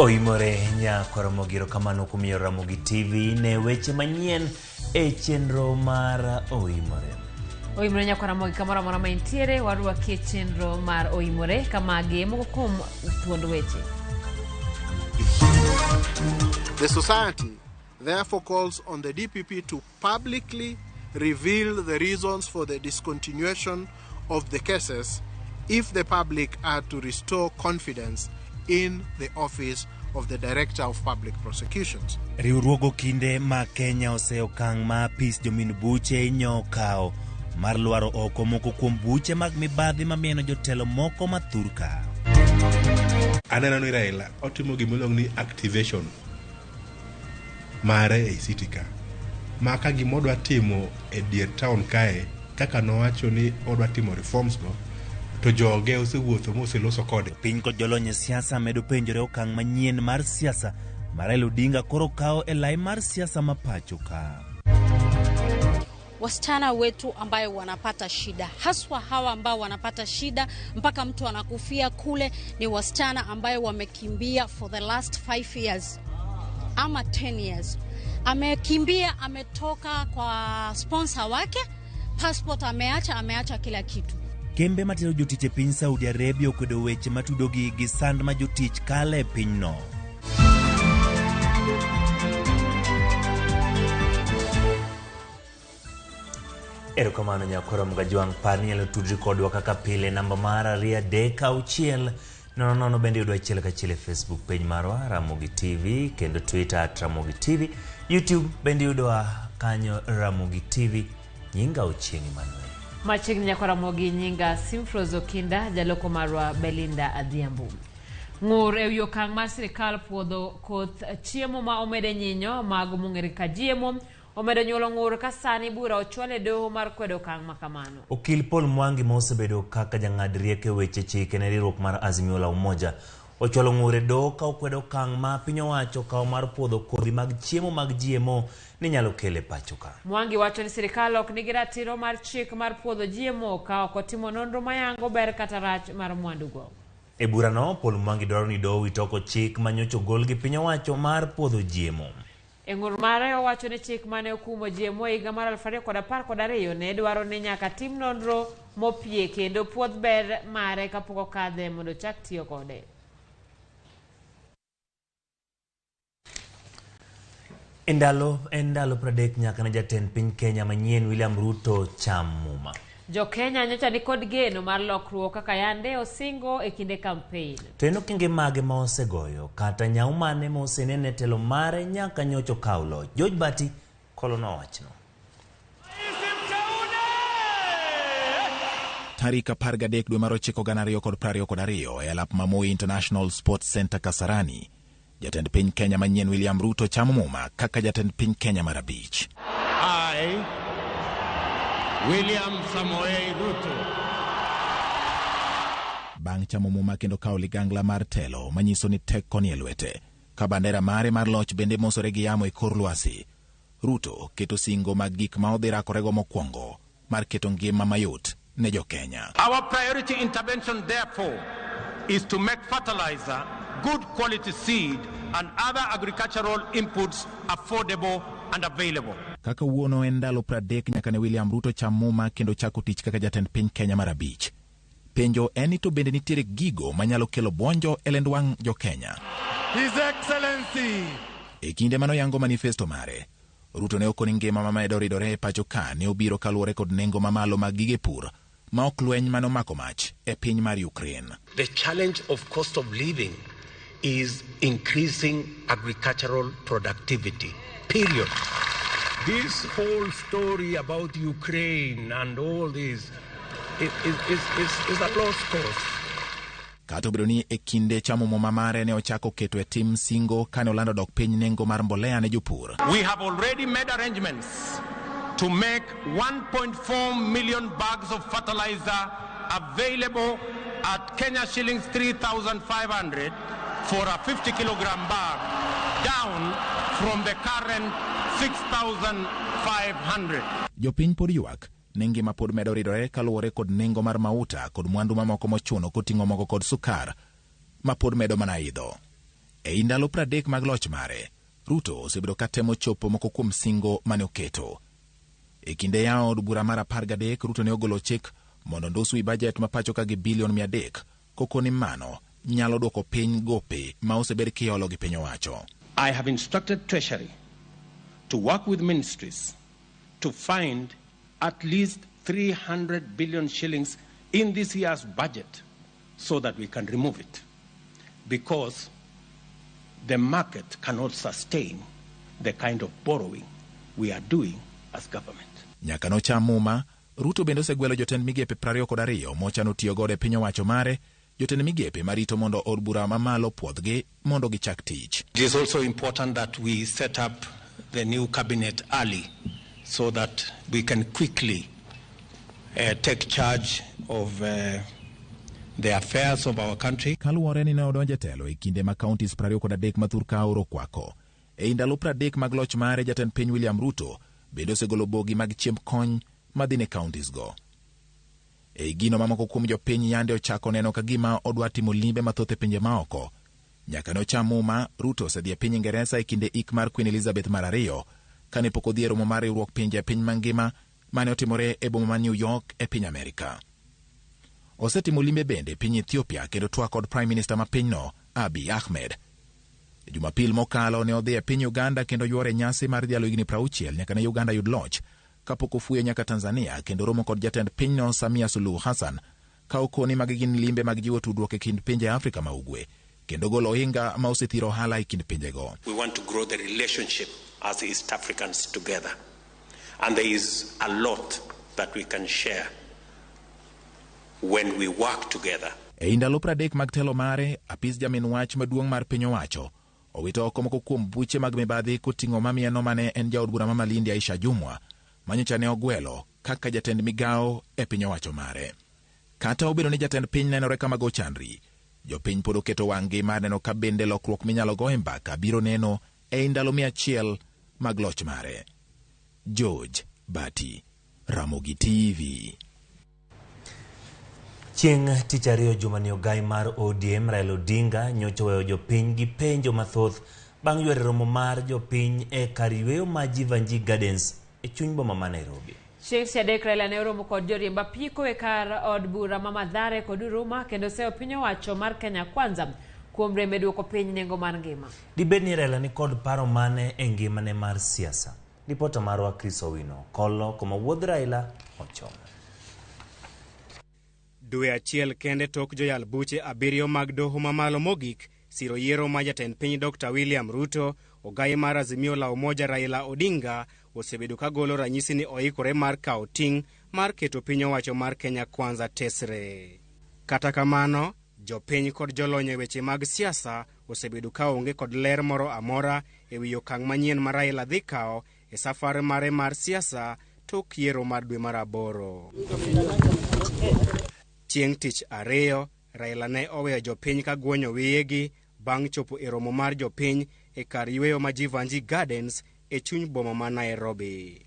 Oimore Nyakoromogi, erokamano kuom yiero Ramogi TV ne weche manyien e chenro mar Oimore. Oimore Nyakwaramogi kamoro amora ma intiere, warwaki e chenro mar Oimore kamagi e moko kuom thuond weche. The society therefore calls on the DPP to publicly reveal the reasons for the discontinuation of the cases if the public are to restore confidence in the office of the Director of Public Prosecutions. Riwruog okinde ma Kenya ose okang' ma apis jomin buche nyokawo mar lwaro oko moko kuom buche mag mibadhi mamieno jotelo moko ma thurka. Aneno ni Raila otimo gima iluongo ni activation mare ei city ka. Ma ka gima odwa timo e dier town kae kaka nowacho ni odwa timo reforms go to joge osewuotho moseloso kode. Piny kod jolony e siasa medo penjore okang' manyien mar siasa ma Raila Odinga koro kawo e lai mar siasa ma pacho ka. Wasichana wetu ambayo wanapata shida haswa hawa ambao wanapata shida mpaka mtu anakufia kule ni wasichana ambayo wamekimbia for the last 5 years ama 10 years. Amekimbia, ametoka kwa sponsor wake, passport ameacha, ameacha kila kitu. Kembe matero jotich e piny Saudi Arabia okwedo weche matudogi gi sand ma jotich kale e pinyno. Erokamano nyakwara Mgajwang', par ni inyalo tudri kodwa kaka pile namba mar 2 3 6 0 0 bende yudwa achiel kachiel e Facebook page marwa Ramogi TV kendo Twitter @RamogiTV, YouTube bende yudwa kanyo Ramogi TV. Nyinga Ochieng' Emmanuel. Machiegni Nyakwaramogi, nyinga Simfros Okinda, jaloko marwa Belinda Adhiambo. Ng'ur e wi okang' mar sirikal puodho koth chiemo ma omede nyinyo mag mong'ere kaka GMO omedo nyuolo ng'ur ka sani bura ochwal e doho mar kwedo okang' ma kamano. Okil Paul Mwangi ma osebedo kaka jang'ad rieko e weche chike ne riwruok mar Azimio la Umoja ochwalo ng'ur e doho ka okwedo okang' ma piny owacho okawo mar puodho kodhi mag chiemo mag GMO ni nyalo kelo e pacho ka. Mwangi wacho ni sirikal ok nigi ratiro mar chik mar puodho GMO ka ok otimo nonro mayango ber kata rach mar mwandugo. E burano, Paul Mwangi dwaro ni doho owit oko chik ma nyocha ogol gi piny owacho mar puodho GMO. E ng'ur mare owacho ni chik mane okumo GMO e higa mar 2012 ne dwaro ni nyaka tim nonro mopie kendo puodh ber mare kapok okadhe mondo ochak tiyo kode. E ndalo en ndalo 30 nyaka ne jatend piny Kenya manyien William Ruto cham muma. Jo Kenya nyocha ni kod geno mar lokruok kaka yande osingo e kinde kampein. To en okenge mage ma osegoyo kata nyau mane ma osenene e telo mare nyaka nyocha okaw loch. George Bati kolonwa wachno. Tarik 13 dwe mar ochiko 2022 e alap ma Moi International Sports Center Kasarani, jatend piny Kenya manyien William Ruto chamo muma kaka jatend piny Kenya mar abich. I, William Samoei Ruto, Bang' chamo muma kendo kawo ligangla mar telo manyiso ni teko ni e lwete, ka bandera mare mar loch bende mosore gi yamo e kor lwasi, Ruto keto singo mag gik ma odhi rakorego mokwongo mar keto ngima mayot ne jo-Kenya. Our priority intervention, therefore, is to make fertilizer, good quality seed, and other agricultural inputs affordable and available. Kaka wuono en ndalo 30 nyaka ne William Ruto cham muma kendo chako tich kaka jatend piny Kenya mar abich. Penjo en ni to bende nitiere gigo manyalo kelo buonjo e lend wang' jo-Kenya. His Excellency. E kinde manoyango manifesto mare, Ruto ne okoni ngima mamedo ridore e pacho ka ne obiro kaluwore kod nengo mamalo mag gige pur ma ok lweny mane omako mach e piny mar Ukraine. The challenge of cost of living is increasing agricultural productivity. Period. This whole story about Ukraine and all this is a lost cause. Kata obedo ni e kinde chamo muma mare ne ochako keto e tim singo kane olando dok piny nengo mar mbolea ne jopur. We have already made arrangements to make 1.4 million bags of fertilizer available at Kenya shillings 3,500 for a 50 kilogram bag, down from the current 6,500. Jopiny pod ywak ni ngima pod medo ridore kaluwore kod nengo mar mauta kod mwandu mamoko mochuno koting'o mogo kod sukar ma pod medo mana idho. Ei ndalo 30 mag loch mare, Ruto osebedo ka temo chopo moko kuom singo mane oketo. E kinde yawo od bura mar 13, Ruto ne ogolo chik mondo ndos wi bajet ma pacho ka gi bilion 300 koko ni mano nyalo dwoko piny gope ma osebed kiolo gi piny owacho. I have instructed Treasury to work with ministries to find at least 300 billion shillings in this year's budget so that we can remove it. Because the market cannot sustain the kind of borrowing we are doing as government. Nyaka nocham muma, Ruto bende osegwelo jotend migepe 22 mochano tiyo godo e piny owacho mare, jotend migepe marito mondo od bura mamalo puodhgi mondo gichak tich. It is also important that we set up the new cabinet early so that we can quickly take charge of the affairs of our country. Kaluwore ni ne odonjo e telo e kinde ma counties 23 ma thurka oro kwako. Ei ndalo 30 mag loch mare, jatend piny William Ruto bende osegolo bogi mag chiemb kony madhi ne counties go. Ei gino mamoko kuom jopiny yande ochako neno ka gima odwa timo limbe mathoth e pinje maoko. Nyaka nocham muma, Ruto osedhi e piny Ingeresa e kinde ik mar Queen Elizabeth mar ariyo, kane pok odhi e romo mar riwruok pinje e piny mangima mane otimore e boma ma New York e piny Amerika. Osetimo limbe bende e piny Ethiopia kendo twak kod Prime Minister ma pinyno Abiy Ahmed. Jumapil mokalo ne odhi e piny Uganda kendo yuore nyasi mar dhialo higni 60 nyaka ne Uganda yud loch kapok ofuyo nyaka Tanzania kendo romo kod jatend pinyno Samia Suluhu Hassan ka okoni magi gin limbe mag jiwo tudruok e kind pinje Afrika ma Ugwe kendo golo ohinga ma osethiro ohala e kind pinjego. We want to grow the relationship as East Africans together. And there is a lot that we can share when we work together. Ei ndalo 30 mag telo mare, apis jamin wach maduong' mar piny owacho owito oko moko kuom buche mag mibadhi koting'o mamieno mane en jaod bura ma Malindi Aisha Jumwa manyocha ne ogwelo kaka jatend migawo e piny owacho mare. Kata obedo ni jatend piny nenore kama go chandri, jopiny pod oketo wang'gi mar neno ka bende lokruok minyalo go e mbaka biro neno ei ndalo 100 mag loch mare. George Bati, Ramogi TV. Chieng' tich ariyo jumani ogai mar ODM Raila Odinga nyocha oweyo jopiny gi penjo mathoth bang' ywero romo mar jopiny e kar yweyo ma Jeevanjee Gardens e chuny boma ma Nairobi. Chieng' tich adek Raila ne oromo kod joriemb apiko e kar od bura ma Mathare kod Huruma kendo seyo piny owacho mar Kenya Kwanza kuom rem e duoko piny nengo mar ngima. Dibed ni Raila ni kod paro mane e ngimane mar siasa? Ripota marwa Chris Owino kolo koma wuodh Raila ochomo. Dwe achiel kende tok joyal buche 7 mag doho mamalo mogik siro yiero ma jatend piny Dr. William Ruto, ogai mar Azimio la Umoja Raila Odinga osebedo ka golo ranyisi ni oikore mar kawo ting' mar keto piny owacho mar Kenya Kwanza tesre. Kata kamano, jopiny kod jolony e weche mag siasa osebedo ka onge kod ler moro amora e wi okang' manyien ma Raila dhi kawo e safar mare mar siasa tok yiero mar dwe mar 8. Chieng' tich ariyo, Raila ne oweyo jopiny ka guonyo wiyegi bang' chopo e romo mar jopiny e kar yweyo ma Jeevanjee Gardens e chuny boma ma Nairobi.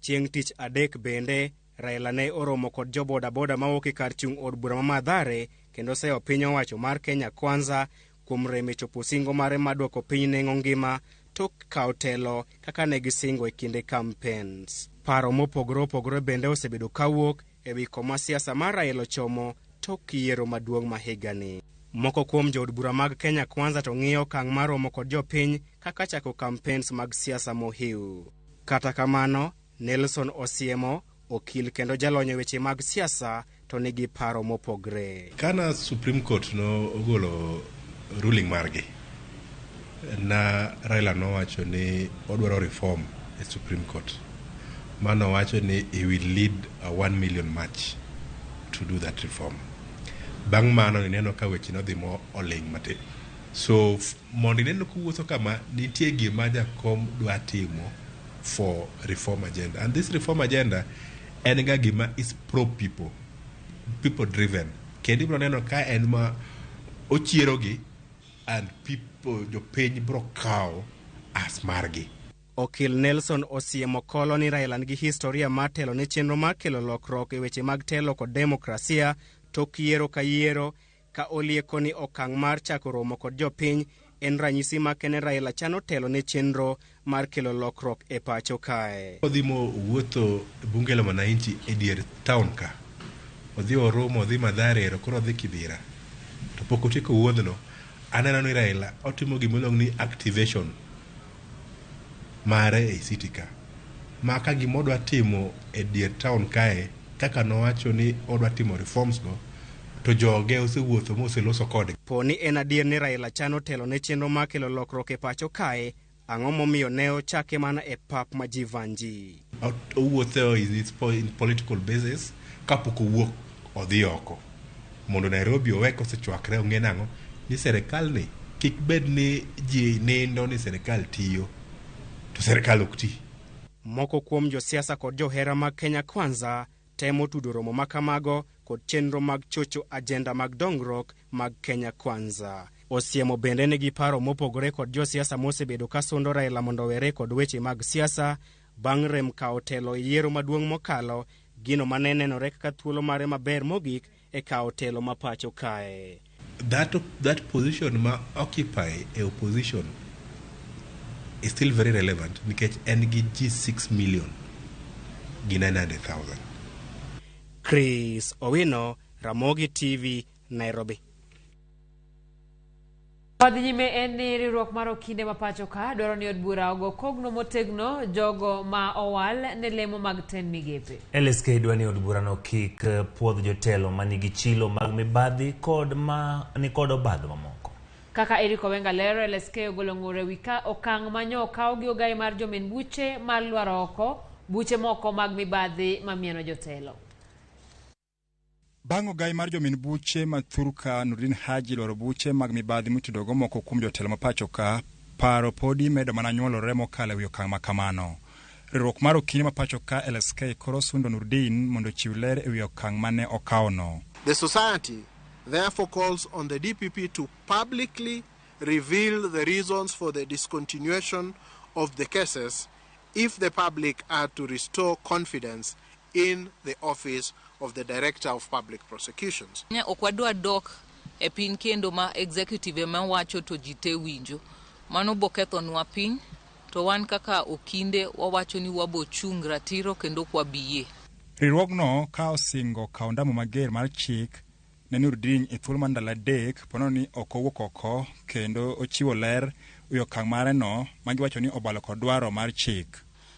Chieng' tich adek bende, Raila ne oromo kod jobodaboda mawuok e kar chung' od bura ma Mathare kendo seyo piny owacho mar Kenya Kwanza kuom rem e chopo singo mare mar duoko piny nengo ngima tok kawo telo kaka ne gisingo e kinde campaigns. Paro mopogore opogore bende osebedo kawuok e wi koma siasa mar Raila ochomo tok yiero maduong' ma higani. Moko kuom jood bura mag Kenya Kwanza to ng'iyo okang' mar romo kod jopiny kaka chako campaigns mag siasa mohiu. Kata kamano, Nelson Osiemo, okil kendo jalony e weche mag siasa, to nigi paro mopogre. Kana Supreme Court no ogolo ruling margi, na Raila nowacho ni odwaro reform e Supreme Court. Mano wacho ni he will lead a 1 million march to do that reform. Bang' mano ineno ka weche nodhi mo oling' matin. So mondo ineno kowuotho kama nitie gima jakom dwa timo for reform agenda. And this reform agenda en ga gima is pro people, people driven. Kendo ibiro neno ka en ma ochierogi and people jopiny biro kawo as margi. Okil Nelson osiemo kolo ni Raila nigi historia mar telo ne chenro mar kelo lokruok e weche mag telo kod demokrasia tok yiero ka yiero, ka olieko ni okang' mar chako romo kod jopiny en ranyisi makende Raila chano telo ne chenro mar kelo lokruok e pacho kae. Odhi mowuotho bunge la mwananchi e dier town ka. Odhi oromo, odhi Mathare ero, koro odhi Kibera. To pok otieko wuodhno, aneno ni Raila otimo gima iluongo ni activation mare ei city ka. Ma ka gima odwa timo e dier town kae, kaka nowacho ni odwa timo reforms go, to joge osewuotho moseloso kodgi. Po ni en adier ni Raila chano telo ne chenro mar kelo lokruok e pacho kae, ang'o momiyo ne ochake mana e pap ma Jivanji? Owuotho in political basis kapok owuok odhi oko. Mondo Nairobi owe kosechwakre ong'e nang'o ni serikal ni kik bed ni ji nindo ni serikal tiyo to serikal ok ti. Moko kuom josiasa kod johera mag Kenya Kwanza temo tudo romo makamago kod chenro mag chocho ajenda mag dongruok mag Kenya Kwanza. Osiemo bende nigi paro mopogore kod josiasa mosebedo ka sundo Raila mondo owere kod weche mag siasa bang' rem kawo telo e yiero maduong' mokalo, gino mane nenore kaka thuolo mare maber mogik e kawo telo ma pacho kae. That position ma occupy e opposition is still very relevant nikech en gi ji 6 million gi 900,000. Chris Owino, Ramogi TV, Nairobi. Wadhi nyime en ni riwruok mar okinde ma pacho ka dwaro ni od bura ogo kogno motegno jogo ma owal ne lemo mag tend migepe. LSK dwa ni od burano kik puodh jotelo manigi chilo mag mibadhi kod ma nikod obadho mamoko. Kaka Eric Owenga lero, LSK ogolo ng'ur ewi ka okang' manyo okaw gi ogai mar jomin buche mar lwaro oko buche moko mag mibadhi mamieno jotelo. Bang' ogai mar jomin buche ma thurka Nurdin Haji lwaro buche mag mibadhi mitudogo moko kuom jotelo ma pacho ka, paro podi medo mana nyuolore mokalo ewi okang' ma kamano. Riwruok mar okinde ma pacho ka LSK koro sundo Nurdin mondo ochiw ler ewi okang' mane okawono. The society therefore calls on the DPP to publicly reveal the reasons for the discontinuation of the cases if the public are to restore confidence in the office of the Director of Public Prosecutions. Ok wadwa dok e piny kendo ma executive ema wacho to ji te winjo. Mano bo kethonwa piny, to wan kaka okinde wawacho ni wabo chung' ratiro kendo ok wabi yie. Riwruogno ka osingo kawo ondamo mager mar chik ne Nurdin e thuolo mar ndalo 3 ponono ni ok owuok oko kendo ochiwo ler ewi okang' mare no magiwacho ni obalo kod dwaro mar chik.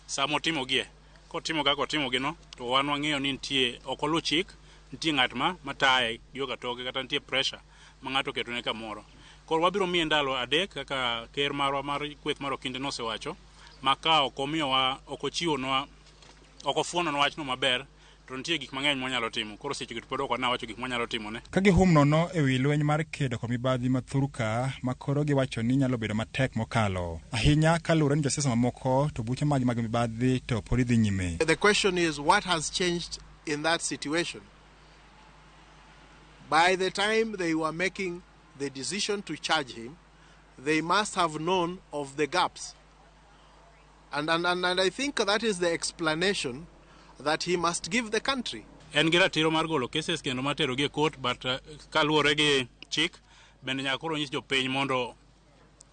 Sama otimogie, kotimo kaka otimo gino, to wan wang'eyo ni nitie ok oluw chik, nitie ng'at ma mataye gi yo katoke kata nitie pressure ma ng'ato oketone kamoro. Koro wabiro miye ndalo 3 kaka ker marwa mar kweth mar okinde nosewacho, ma ka ok omiyowa, ok ochiwonwa, ok ofuononwa wachno maber, to nitie gik mang'eny mwanyalo timo. Koro seche go to pod ok wana wacho gik mwanyalo timone. Ka gihum nono ewi lweny mar kedo kod mibadhi ma thurka ma koro giwacho ni nyalo bedo matek mokalo. Ahinya kaluwore ni josiasa mamoko to buche mag mibadhi to pod dhi nyime. The question is, what has changed in that situation? By the time they were making the decision to charge him, they must have known of the gaps. And I think that is the explanation that he must give the country. En gi ratiro mar golo cases kendo mar terogi e court, but kaluwore gi chik, bende nyaka koro nyis jopiny mondo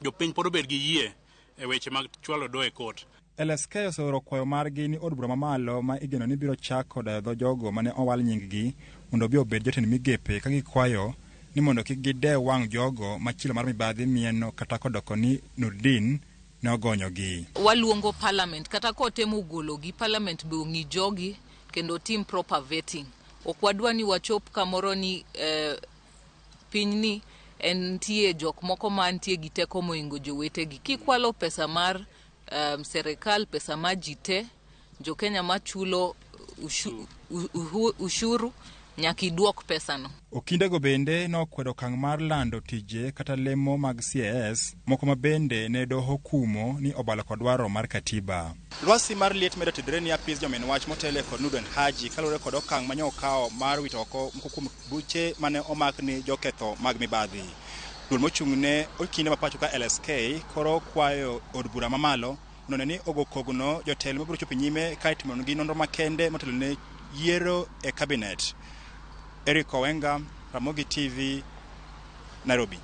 jopiny pod obed gi yie e weche mag chwalo doho e court. LSK oseoro kwayo margi ni od bura mamalo ma igeno ni biro chako dayo dho jogo mane owal nying-gi mondo obi obed jotend migepe ka gikwayo ni mondo kik gidew wang' jogo ma chilo mar mibadhi mieno kata kodoko ni Nurdin ne ogonyogi. Waluongo parliament kata kotemo gologi, parliament be ong'i jogi kendo tim proper vetting. Ok wadwa ni wachop kamoro ni pinyni en nitie jok moko ma nitie gi teko moingo jowetegi. Kikwalo pesa mar serikal, pesa mar ji te, jo Kenya machulo ushuru, nyaka iduok pesano. Okindego bende nokwedo okang' mar lando tije kata lemo mag CAS moko ma bende ne doho kumo ni obalo kod dwaro mar katiba. Lwasi mar liet medo tudore ni apis jomin wach motele kod Nurdin Haji kaluwore kod okang' manyo okawo mar wito oko moko kuom buche mane omak ni joketho mag mibadhi. Duol mochung' ne okinde ma pacho ka LSK koro kwayo od bura mamalo Mondo ni ogo kogno jotelo mabiro chopo nyime ka itimonegi nonro makende motelo ne yiero e kabinet. Eric Owenga, Ramogi TV, Nairobi.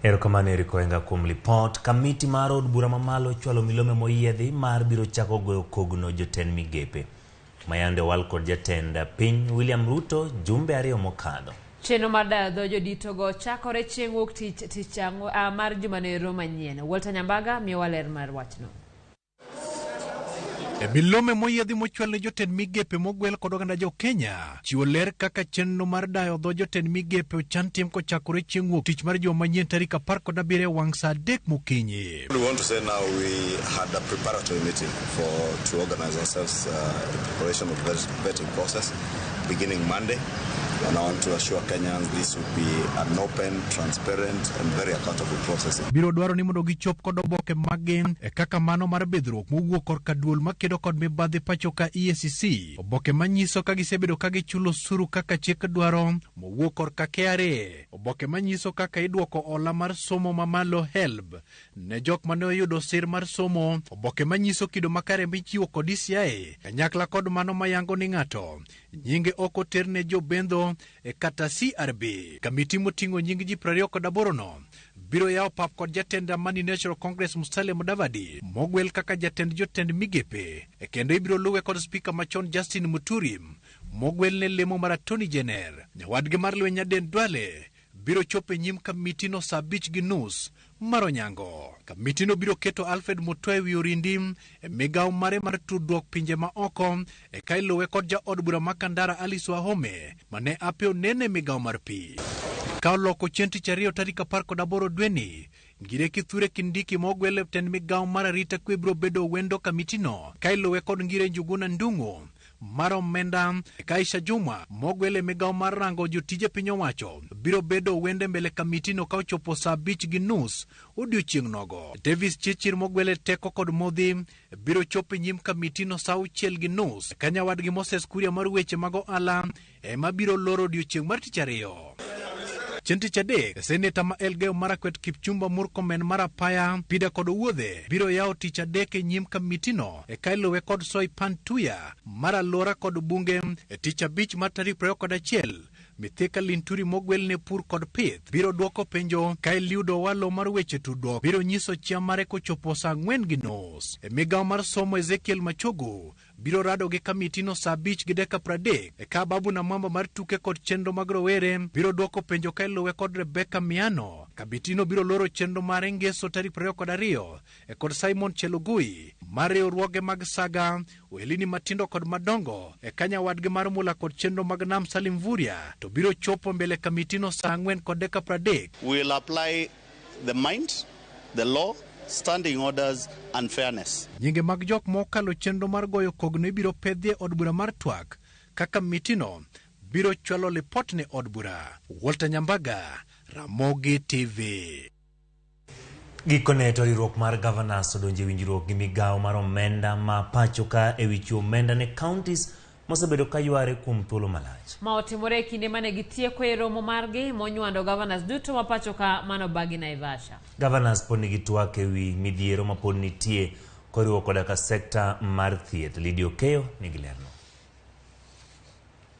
Erokamano Eric Owenga kuom lipot. Kamiti mar od bura mamalo chwalo milome moyiedhi mar biro chako goyo kogno jotend migepe mayande owal kod jatend piny William Ruto jumbe 2 mokadho. Chenro mar dayo dho joditogo chakore chieng' wuok tich mar jumano manyien. Walter Nyambaga miyowa ler mar wachno. E milome moyiedhi mochwal ne jotend migepe mogwel kod oganda jo Kenya, chiwo ler kaka chenro mar dayo dho jotend migepe ochan tim kochakore chieng' wuok tich mar juma manyien tarik 17 wang' saa 3 mokinyi. We want to say now we had a preparatory meeting to organize ourselves in preparation of the vetting process beginning Monday. And I want to assure Kenyans this will be an open, transparent and very accountable process. Biro dwaro ni mondo gichop kod oboke magin e kaka mano mar bidhruok mowuok korka duol makedo kod mibadhi pacho ka EACC. Oboke manyiso ka gisebedo ka gichulo osuru kaka chik dwaro mowuok korka KRA. Oboke manyiso kaka idwoko hola mar somo mamalo HELB ne jok mane oyudo sir mar somo. Oboke manyiso kido makare michiwo kod DCI kanyakla kod mano mayango ni ng'ato nyinge ok oter ne jobendho e kata CRB. Kamiti moting'o nying ji 28 no biro yawo pap kod jatend Amani National Congress Musalia Mudavadi mogwel kaka jatend jotend migepe, e kendo ibiro luwe kod spika machon Justin Muturi mogwel ne lemo mar Attorney General. Nyawadgi mar lweny Aden Duale biro chopo e nyim kamitino saa 5:30 mar onyango. Kamitino biro keto Alfred Mutua ewi orindi e migawo mare mar tudruok pinje ma oko, e ka iluwe kod jaod bura ma Kandara Alice Wahome mane ape onene migawo mar pi. Ka oloko chieng' tich ariyo tarik 18 dweni, Ngire Kithure Kindiki mogwel e tend migawo mar arita kwe biro bedo wendo kamitino, ka iluwe kod Ngire Njuguna Ndung'u mar omenda. Kaisha Juma mogwel e migawo mar rango jotije piny owacho biro bedo wende mbele kamitino ka ochopo saa 5:30 odiochieng' nogo. Davis Chirchir mogwel e teko kod modhi biro chopo e nyim kamitino saa 6:30. Ka nyawadgi Moses Kuria mar weche mag ohala ema biro loro odiochieng' mar tich ariyo. Chieng' tich adek, seneta ma Elgeyo Marakwet Kipchumba Murkomen mar Apaya, Pida kod Owuodhe biro yawo tich adek e nyim kamitino e ka iluwe kod Soipan Tuya mar alwora kod bunge. E tich abich mar tarik 21, Mithika Linturi mogwel ne pur kod pith biro dwoko penjo ka Eliud Owalo mar weche tudruok biro nyiso chia mare kochopo saa 4:30. E migawo mar somo Ezekiel Machogo biro rado gi kamitino saa 5:30. E ka Babu Namwamba mar tuke kod chenro mag rowere biro dwoko penjo ka iluwe kod Rebecca Miano. Kamitino biro loro chenro mare ngeso tarik 22 e kod Simon Chelugui mar riwruoge mag saga, ohelni matindo kod madongo. E ka nyawadgi mar mula kod chenro mag nam Salim Mvurya to biro chopo mbele kamitino saa 4:30. We will apply the mind, the law, standing orders and fairness. Nyinge mag jok mokalo chenro mar goyo kogno ibiro pedhi e od bura mar twak kaka mitino biro chwalo lipot ne od bura. Walter Nyambaga, Ramogi TV. Gikone to riwruok mar governors odonjo e winjruok gi migawo mar omenda ma pacho ka ewi chiwo omenda ne counties mosebedo ka yware kuom thuolo malach. Ma otimore e kinde mane gitieko e romo margi monywando governors duto ma pacho ka manobagi Naivasha. Governors pod nigi twak ewi midhiero ma pod nitie koriwo koda ka sekta mar thieth. Lydia Okeyo nigi lerno.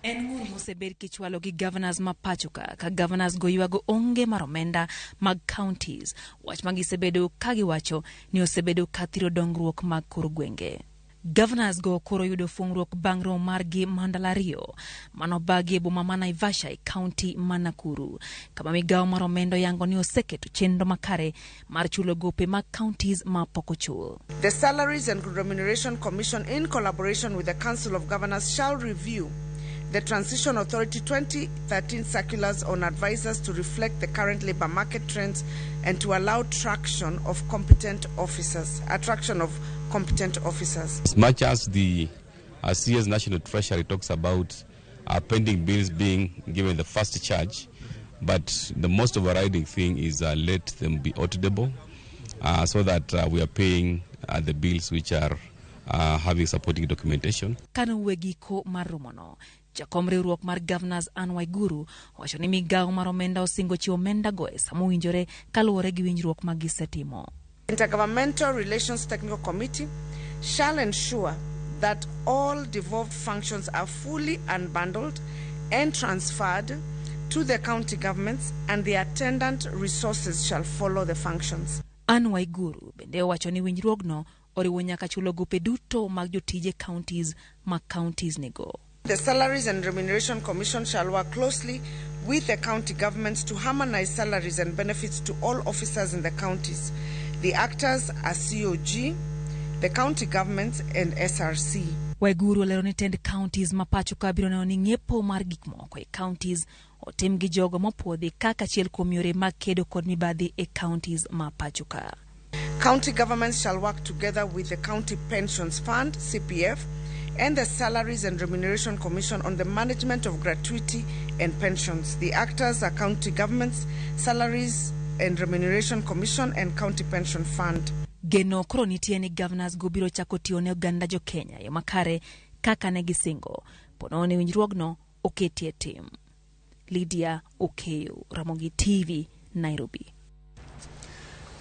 En ng'ur mosebed kichwalo gi governors ma pacho ka governors go ywago onge mar omenda mag counties. Wach ma gisebedo ka giwacho ni osebedo ka thiro dongruok mag kor gwenge. Governors go koro yudo fungruok bang' romo margi mar ndalo ariyo manobagi e boma ma Naivasha e county ma Nakuru, kama migawo mar omenda oyango ni oseketo chenro makare mar chulo gope mag counties ma pok ochul. The Salaries and Remuneration Commission in collaboration with the Council of Governors shall review the Transition Authority 2013 circulars on advisors to reflect the current labor market trends and to allow traction of competent officers, attraction of competent officers. As much as the CS National Treasury talks about pending bills being given the first charge, but the most overriding thing is let them be auditable so that we are paying the bills which are having supporting documentation. Kano wegiko mar romono, jakom riwruok mar Governors Anne Waiguru owacho ni migawo mar omenda osingo chiwo omenda go e sama owinjore kaluwore gi winjruok ma gisetimo. Intergovernmental Relations Technical Committee shall ensure that all devolved functions are fully unbundled and transferred to the county governments, and the attendant resources shall follow the functions. Anne Waiguru bende owacho ni winjruogno oriwo nyaka chulo gope duto mag jotije counties ma counties nigo. The Salaries and Remuneration Commission shall work closely with the county governments to harmonize salaries and benefits to all officers in the counties. The actors are COG, the county governments and SRC. Waiguru olero ni tend counties ma pacho ka biro neno ni ng'iepo mar gik moko e counties otim gi jogo mopuodhi kaka achiel kuom yore mag kedo kod mibadhi e counties ma pacho ka. County governments shall work together with the County Pensions Fund, CPF, and the Salaries and Remuneration Commission on the management of gratuity and pensions. The actors are county governments, Salaries and Remuneration Commission, and County Pension Fund. Geno koro nitie ni governors go biro chako tiyo ne oganda jo Kenya yo makare kaka ne gisingo pono ni winjruogno oketie tim. Lydia Okeyo, Ramogi TV, Nairobi.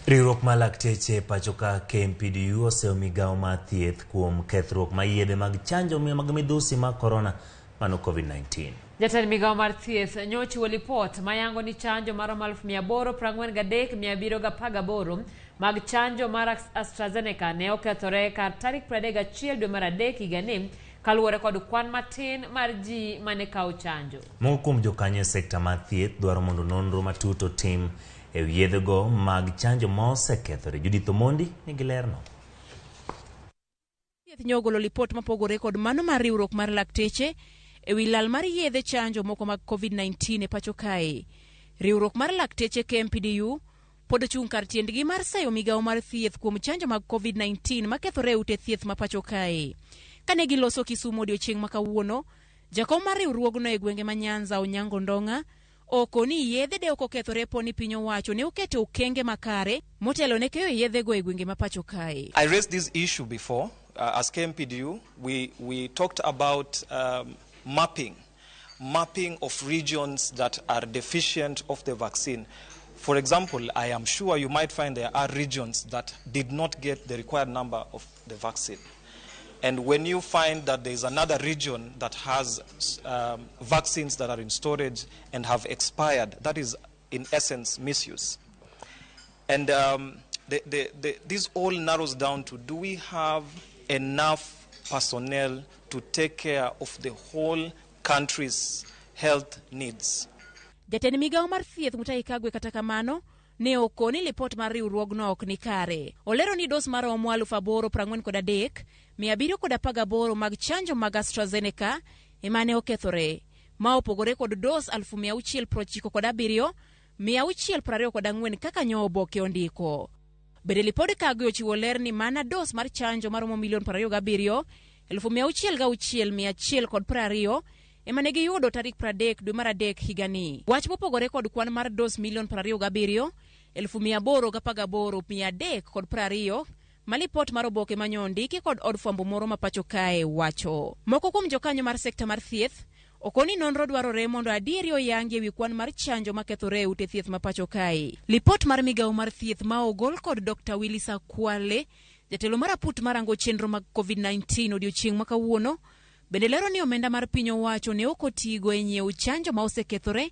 Riwruok mar lakteche pacho ka KMPDU oseyo migawo mar thieth kuom kethruok mar yedhe mag chanjo mag midhusi mar korona mano COVID-19. Jatend migawo mar thieth nyochiwo lipot mayango ni chanjo maromo 843,718 mag chanjo mar AstraZeneca ne okethore kar tarik 31 dwe mar 3 higani kaluwore kod kwan matin mar ji mane kawo chanjo. Moko kuom jokanyo e sekta mar thieth dwaro mondo nonro matut otim e wi yedhego mag chanjo ma osekethore. Judith Omondi nigi lerno. Thieth nyogolo lipot mapogore kod mano mar riwruok mar lakteche e wi lal mar yedhe chanjo moko mag COVID-19 e pacho kae. Riwruok mar lakteche KMPDU pod ochung' kar tiendgi mar sayo migawo mar thieth kuom chanjo mag COVID-19 makethore e ute thieth ma pacho kae. Kane giloso Kisumu odiochieng' ma kawuono, jakom mar riwruogno e gwenge ma Nyanza Onyango Ndong'a oko ni yedhe de ok okethore po ni piny owacho ne oketo okenge makare motelo ne keyo yedhego e gwenge ma pacho kae. I raised this issue before. As KMPDU, we talked about mapping of regions that are deficient of the vaccine. For example, I am sure you might find there are regions that did not get the required number of the vaccine. And when you find that there is another region that has vaccines that are in storage and have expired, that is in essence misuse. And this all narrows down to, do we have enough personnel to take care of the whole country's health needs? Jatend migawo mar thieth Mutahi Kagwe kata kamano ne okoni lipot mar riwruogno ok ni kare. Olero ni dos maromo 8,043,718 mag chanjo mag AstraZeneca emane okethore, ma opogore kod dos 697,624 kaka nyo oboke ondiko. Bende lipod Kagwe ochiwo ler ni mana dos mar chanjo maromo milion 27,606,120 emane giyudo tarik 30 dwe mar 3 higani. Wach mopogore kod kwan mar dos milion 27,818,320 ma lipot mar oboke manyo ondiki kod od fwambo moro ma pacho kae wacho. Moko kuom jokanyo mar sekta mar thieth okoni nonro dwarore mondo adieri oyangi ewi kwan mar chanjo makethore e ute thieth ma pacho kae. Lipot mar migawo mar thieth ma ogol kod Dr. Willis Akwale, jatelo mar aput marango chenro mag COVID-19 odiochieng' ma kawuono, bende lero ni omenda mar piny owacho ne ok otigo e nyiewo chanjo ma osekethore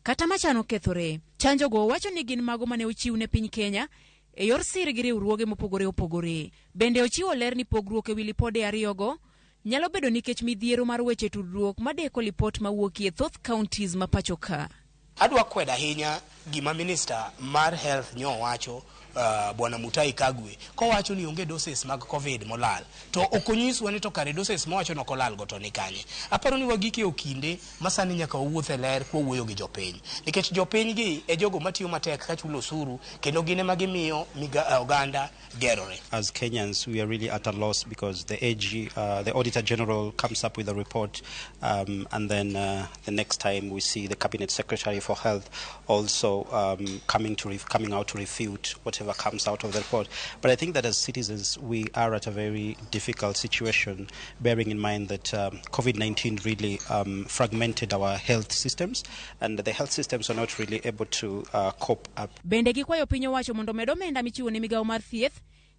kata machano kethore. Chanjo go wacho ni gin mago mane ochiw ne piny Kenya e yor sir gi riwruoge mopogore opogore. Bende ochiwo ler ni pogruok ewi lipode ariyogo nyalo bedo nikech midhiero mar weche tudruok madeko lipot mawuokie thoth counties ma pacho ka. Adwa kwedo ahinya gima minister mar health nyo wacho, Bwana Mutahi Kagwe, kowacho ni onge doses mag COVID molal. To ok onyiswa ni to kare doses mowacho nok olal go to ni kanye. Aparo ni wagike okinde ma sani nyaka wawuoth e ler kwawuoyo gi jopiny. Nikech jopiny gi e jogo matiyo matek ka chulo osuru kendo gin ema gimiyo oganda gerore. As Kenyans, we are really at a loss because the AG, the Auditor General comes up with a report, and then the next time we see the Cabinet Secretary for Health also coming out to refute whatever whatever comes out of the report. But I think that as citizens, we are at a very difficult situation, bearing in mind that COVID-19 really fragmented our health systems, and the health systems are not really able to cope up. Bende gikwayo piny owacho mondo omed omenda michiwo ne migawo mar thieth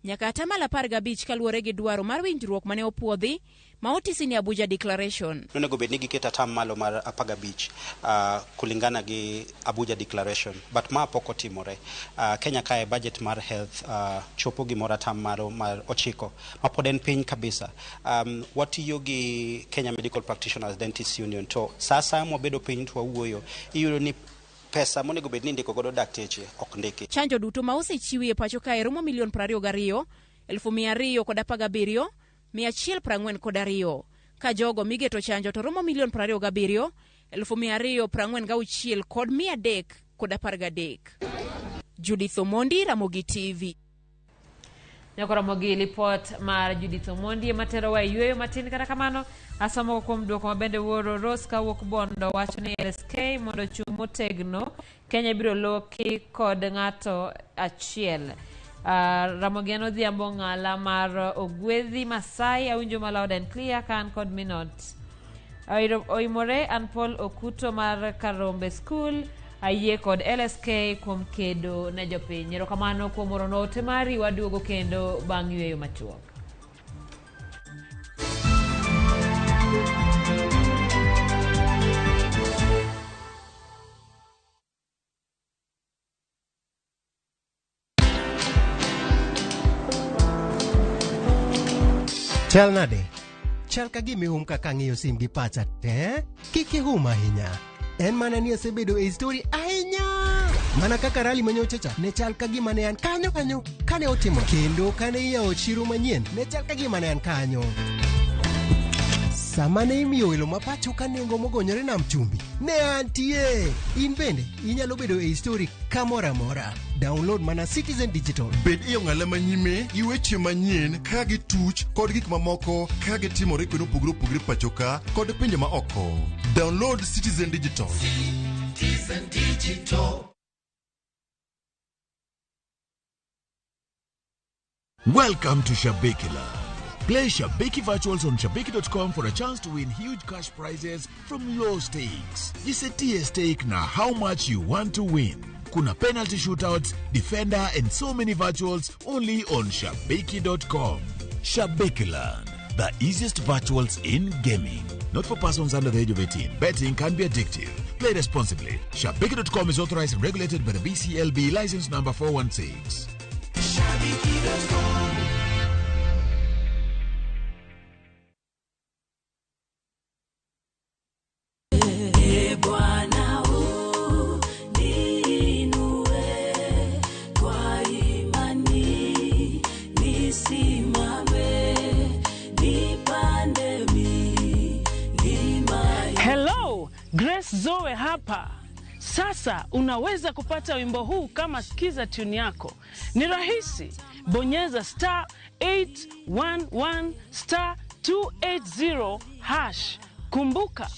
nyaka atamalo 15 kaluwore gi dwaro mar winjruok mane opuodhi ma otisi ni Abuja Declaration. Nonego bed ni giketo atamalo mar 15 kulingana gi Abuja Declaration, but ma pok otimore. Kenya kae budget mar health chopo gimoro atamalo mar 9 ma pod en piny kabisa. Watiyo gi Kenya Medical Practitioners Dentists Union, to sa asaya mwabedo piny to wawuoyo, iyudo ni pesa monego bed ni indiko godo dakteche ok ndiki. Chanjo duto ma osechiwi e pacho kae romo milion 22,217, 142, ka jogo migeto chanjo to romo milion 27, 246 kod 313. Judith Omondi, Ramogi TV. Nyako Ramogi, lipot mar Judith Omondi ema terowa e yueyo matin. Kata kamano asomo kuom duoko mabende wuoro Rose kawuok Bondo wacho ni LSK mondo ochung' motegno, Kenya ibiro loki kod ng'ato achiel. Ramogi en Odhiambo Ng'ala mar Ogwedhi Masai, awinjo ma loud and clear ka an kod minot. Oimore an Paul Okuto mar Karombe School, ayie kod LSK kuom kedo ne jopiny. Erokamano kuom oro ote mari, waduogo kendo bang' yueyo machuok. Chal nade? Chal ka gima ihum kaka ang'iyo sim gi pacha te? Kik ihum ahinya. En mana ni asebedo e story ahinya. Mana kaka rally manyocha cha, ne chal ka gima ne an kanyo kanyo kane otimo. Kendo kane iyawo chiro manyien, ne chal ka gima ne an kanyo. Sama ne imiyo welo ma pacho ka nengo mogonyore nam chumbi, ne antie. In bende inyalo bedo e story kamoro amora. Download mana Citizen Digital. Bed e ong'ala manyime gi weche manyien ka gituch kod gik mamoko ka gitimore kuonde mopogore opogore pacho ka kod pinje ma oko. Download Citizen Digital. Citizen Digital. Welcome to Shabiki Land. Play Shabiki Virtuals on Shabiki.com for a chance to win huge cash prizes from low stakes. Jisetie stake na how much you want to win. Kuna penalty shootouts, defender, and so many virtuals only on Shabiki.com. Shabiki Land, the easiest virtuals in gaming. Not for persons under the age of 18. Betting can be addictive. Play responsibly. Shabiki.com is authorized and regulated by the BCLB license number 416. Shabiki.com. Hello, Grace Zoe hapa. Sasa unaweza kupata wimbo huu kama skiza tune yako. Ni rahisi. Bonyeza star 811 star 280 hash. Kumbuka,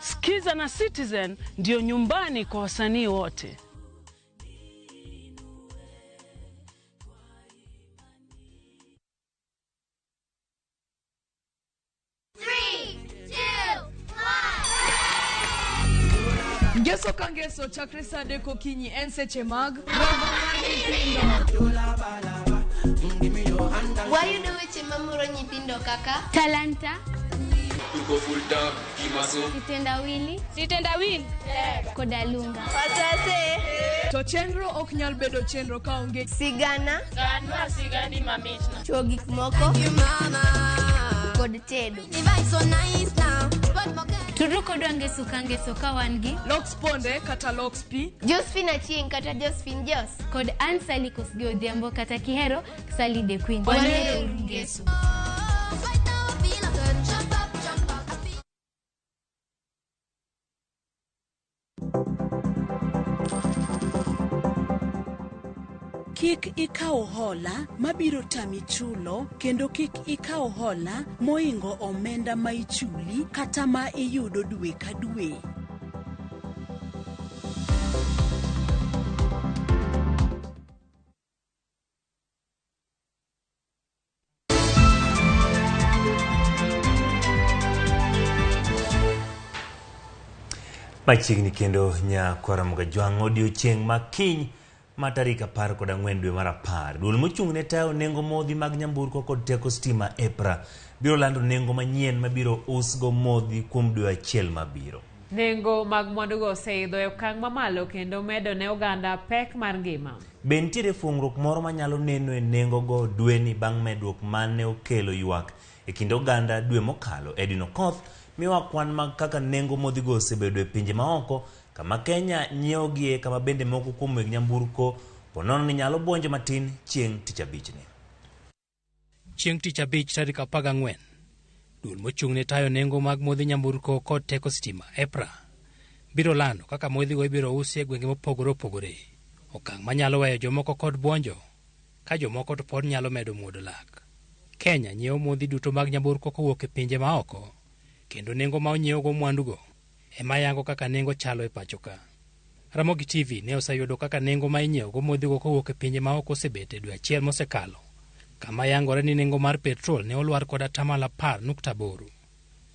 Skiza na Citizen ndio nyumbani kwa wasanii wote. Ngeso ka ngeso chakre saa adek okinyi en seche mag romo mar nyithindo. Wayudo weche mamoro nyithindo kaka talanta, sitendawili, sitendawili koda lunga. Wasase. To chenro ok nyal bedo chenro kaonge sigana, ganwa sigani mamitna, chuo gik moko kod tedo. Tudru kodwa ngeso ka ngeso ka wan gi Lox Ponde kata Lox P, Josephine Achieng kata Josephine Jos, kod Ann Sally Kosgei Odhiambo kata Kihero Sally the Queen. Wanero ngeso. Kik ikaw hola mabiro tami chulo kendo kik ikaw hola moingo omenda ma ichuli kata ma iyudo dwe ka dwe. Machiegni kendo nyakwara Mugajwang' odiochieng' ma kiny ma tarik 14 dwe mar 10. Duol mochung' ne tayo nengo modhi mag nyamburko kod teko stima EPRA biro lando nengo manyien mabiro usgo modhi kuom dwe achiel mabiro. Nengo mag mwandugo oseidho e okang' mamalo kendo medo ne oganda pek mar ngima. Be nitiere fungruok moro manyalo neno e nengo go dweni bang' medruok mane okelo ywak e kind oganda dwe mokalo? Edwin Okoth miwa kwan mag kaka nengo modhigo osebedo e pinje maoko, kama Kenya nyiewogie, kama bende moko kuom weg nyamburko ponono ni nyalo buonjo matin chieng' tich abichni. Chieng' tich abich tarik 14, duol mochung' ne tayo nengo mag modhi nyamburko kod teko stima EPRA biro lando kaka modhigo ibiro usi e gwenge mopogore opogore, okang' manyalo weyo jomoko kod buonjo ka jomoko to pod nyalo medo muodo lak. Kenya nyiewo modhi duto mag nyamburko kowuok e pinje maoko, kendo nengo ma onyiewogo mwandugo ema yango kaka nengo chalo e pacho ka. Ramogi TV ne oseyudo kaka nengo ma inyiewogo modhigo kowuok e pinje maoko osebet e dwe achiel mosekalo, kama yangore ni nengo mar petrol ne olwar kod 10.8%.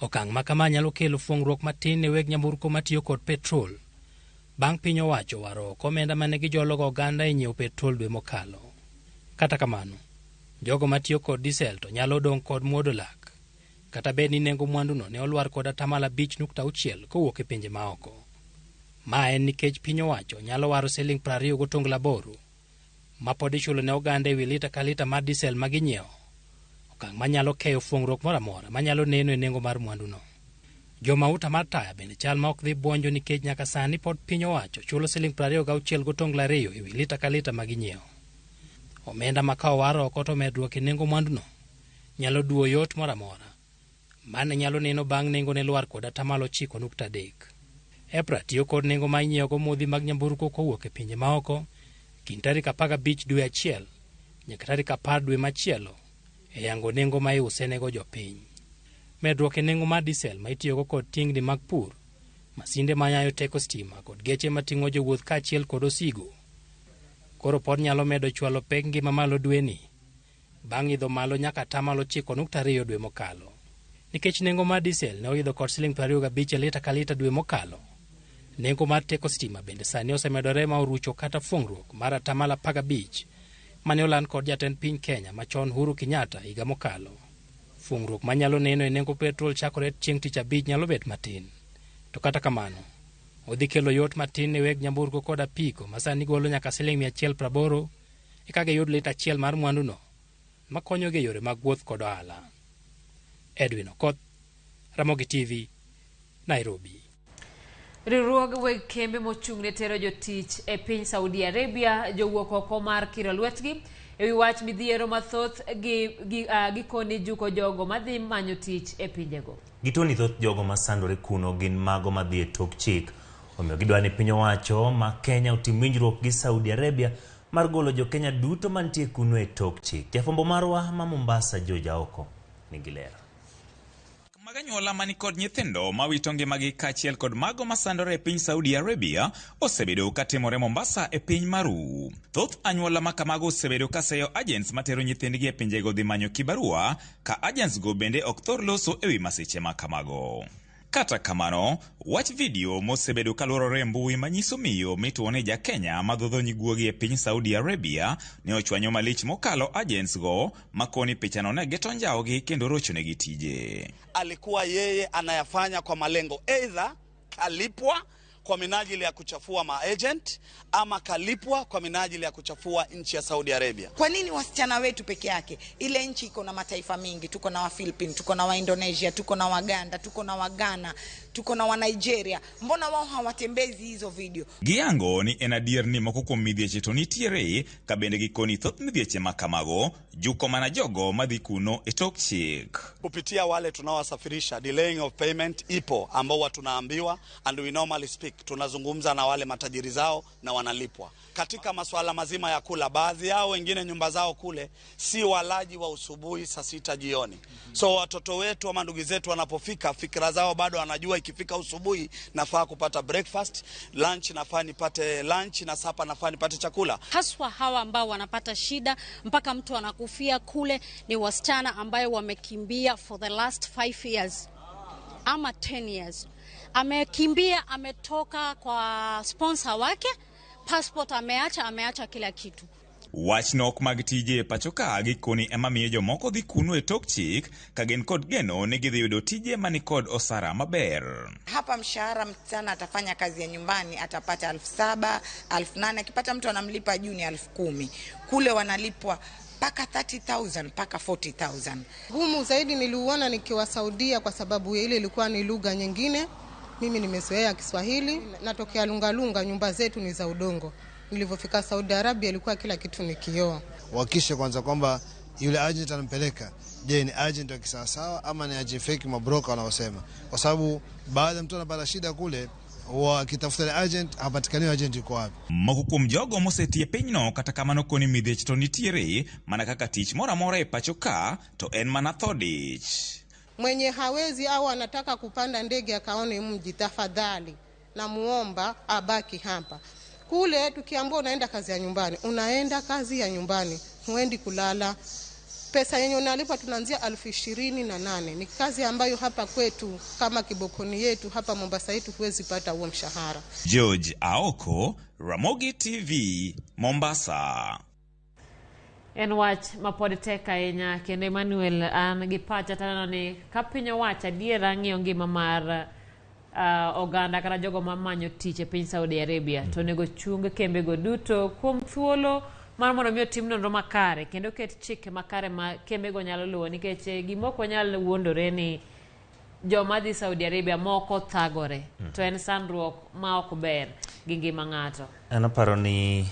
Okang' ma kama nyalo kelo fuong'ruok matin ne weg nyamburko matiyo kod petrol, bang' piny owacho waro oko omenda mane gijologo oganda e nyiewo petrol dwe mokalo. Kata kamano, jogo matiyo kod diesel to nyalo dong' kod muodo lak, kata bed ni nengo mwanduno ne olwar kod 5.6% kowuok e pinje maoko. Ma en nikech piny owacho nyalo waro siling 28 ma pod ichulo ne oganda ewi lita ka lita mar diesel ma ginyiewo, okang' manyalo keyo fuong'ruok moro amora manyalo neno e nengo mar mwanduno. Jomauta mar taya bende chal ma ok dhi buonjo nikech nyaka sani pod piny owacho chulo siling 26.2 ewi lita ka lita ma ginyiewo. Omenda ma ka owar oko to medruok e nengo mwanduno nyalo duwo yot moro amora mane nyalo neno bang' nengo ne lwar kod 9.3%. EPRA tiyo kod nengo ma inyiewogo modhi mag nyamburko kowuok e pinje maoko kind tarik 15 dwe achiel nyaka tarik 10 dwe machielo e yango nengo ma iusenego jopiny. Medruok e nengo mar diesel ma itiyogo kod tingni mag pur, masinde manyayo teko stima kod geche mating'o jowuoth kaachiel kod osigo koro pod nyalo medo chwalo pek ngima malo dweni bang' idho malo nyaka 9.2% dwe mokalo. Nikech nengo mar diesel ne oidho kod siling 25 e lita ka lita dwe mokalo, nengo mar teko stima bende sani osemedore ma orucho kata fuong'ruok mar 15% mane oland kod jatend piny Kenya machon Uhuru Kenyatta higa mokalo. Fuong'ruok manyalo neno e nengo petrol chakore chieng' tich abich nyalo bet matin, to kata kamano odhi kelo yot matin ne weg nyamburko kod apiko ma sani golo nyaka siling 180 eka giyud lita achiel mar mwanduno makonyogi e yore mag wuoth kod ohala. Edwin Okoth, Ramogi TV, Nairobi. Riwruog weg kembe mochung' ne tero jotich e piny Saudi Arabia jowuok oko mar kiro lwetgi ewi wach midhiero mathoth gikoni juko jogo madhi manyo tich e pinjego. Gitoni thoth jogo masandore kuno gin mago madhi e tok chik. Omiyo gidwa ni piny owacho ma Kenya otim winjruok gi Saudi Arabia mar golo jo Kenya duto mantie kuno e tok chik. Jafwambo marwa ma Mombasa George Aoko nigi ler. Mag anyuola mani kod nyithindo mawito ngimagi kaachiel kod mago masandore e piny Saudi Arabia osebedo katimore Mombasa e piny Maru. Thoth anyuola ma kamago osebedo kaseyo agents matero nyithindgi e pinjego dhi manyo kibarua, ka agents go bende ok thor loso ewi masiche ma kamago. Kata kamano, wach video mosebedo kaluorore e mbui manyiso miyo mituo ni ja Kenya madhodho nyiguogi e piny Saudi Arabia ne ochwanyo malich mokalo agents go makoni pichano ne geto njawogi kendo rochonegi tije. Alikuwa yeye anayafanya kwa malengo, either kalipwa kwa minajili ya kuchafua maagent ama kalipwa kwa minajili ya kuchafua nchi ya Saudi Arabia. Kwa nini wasichana wetu peke yake? Ile nchi iko na mataifa mingi, tuko na wa Philippines, tuko na wa Indonesia, tuko na Waganda, tuko na wa Ghana, tuko na wa Nigeria. Mbona wao hawatembezi hizo video? Giyango ni en adier ni moko kuom midhieche to nitiere ka bende gikoni thoth midhieche ma kamago juko mana jogo madhi kuno e tok chik. Kupitia wale tunaowasafirisha, delaying of payment ipo ambao huwa tunaambiwa, and we normally speak, tunazungumza na wale matajiri zao na wanalipwa. Katika masuala mazima ya kula, baadhi yao wengine nyumba zao kule si walaji wa usubuhi saa 6 jioni. So watoto wetu ama ndugu zetu wanapofika, fikra zao bado wanajua ikifika usubuhi nafaa kupata breakfast, lunch nafaa nipate lunch na sapa nafaa nipate chakula. Haswa hawa ambao wanapata shida mpaka mtu anakufia kule ni wasichana ambayo wamekimbia for the last 5 years ama 10 years. Amekimbia, ametoka kwa sponsor wake, passport ameacha, ameacha kila kitu. Wach nok mag tije e pacho ka gikoni ema miyo jomoko dhi kuno e tok chik ka gin kod geno ni gidhi yudo tije mani kod osara maber. Hapa mshahara msichana atafanya kazi ya nyumbani atapata 7,000, 8,000, akipata mtu anamlipa juu ni 10,000. Kule wanalipwa mpaka 30,000 mpaka 40,000. Gumu zaidi niliuona nikiwa Saudia kwa sababu ile ilikuwa ni lugha nyingine. Mimi nimezoea Kiswahili, natokea Lungalunga, nyumba zetu ni za udongo. Nilipofika Saudi Arabia ilikuwa kila kitu ni kioo. Wahakikishe kwanza kwamba yule agent anampeleka, je, ni agent wa kisawasawa ama ni agent fake, mabroka wanaosema, kwa sababu baada ya mtu anapata shida kule wakitafuta ile agent hapatikani, agent yuko wapi? Moko kuom jogo mosetiyo e pinyno kata kamano koni midhech to nitiere mana kaka tich moro amora e pacho ka to en mana tho dich. Mwenye hawezi au anataka kupanda ndege akaone mji, tafadhali namuomba abaki hapa. Kule tukiambiwa unaenda kazi ya nyumbani, unaenda kazi ya nyumbani, huendi kulala. Pesa yenye unalipa tunaanzia 28,000. Ni kazi ambayo hapa kwetu kama Kibokoni yetu hapa Mombasa yetu huwezi pata huo mshahara. George Aoko, Ramogi TV, Mombasa. En wach ma pod tek ahinya kendo Emmanuel an gi pacha taneno ni ka piny owacho adiera ng'iyo ngima mar oganda kata jogo mamanyo tich e piny Saudi Arabia to onego chung kembego duto kuom thuolo mar mondo mi otim nonro makare kendo ket chike makare ma kembego nyalo luwo nikech gima ok wanyal wuondore ni joma dhi Saudi Arabia moko thagore to en sandruok ma ok ber gi ngima ng'ato. An aparo ni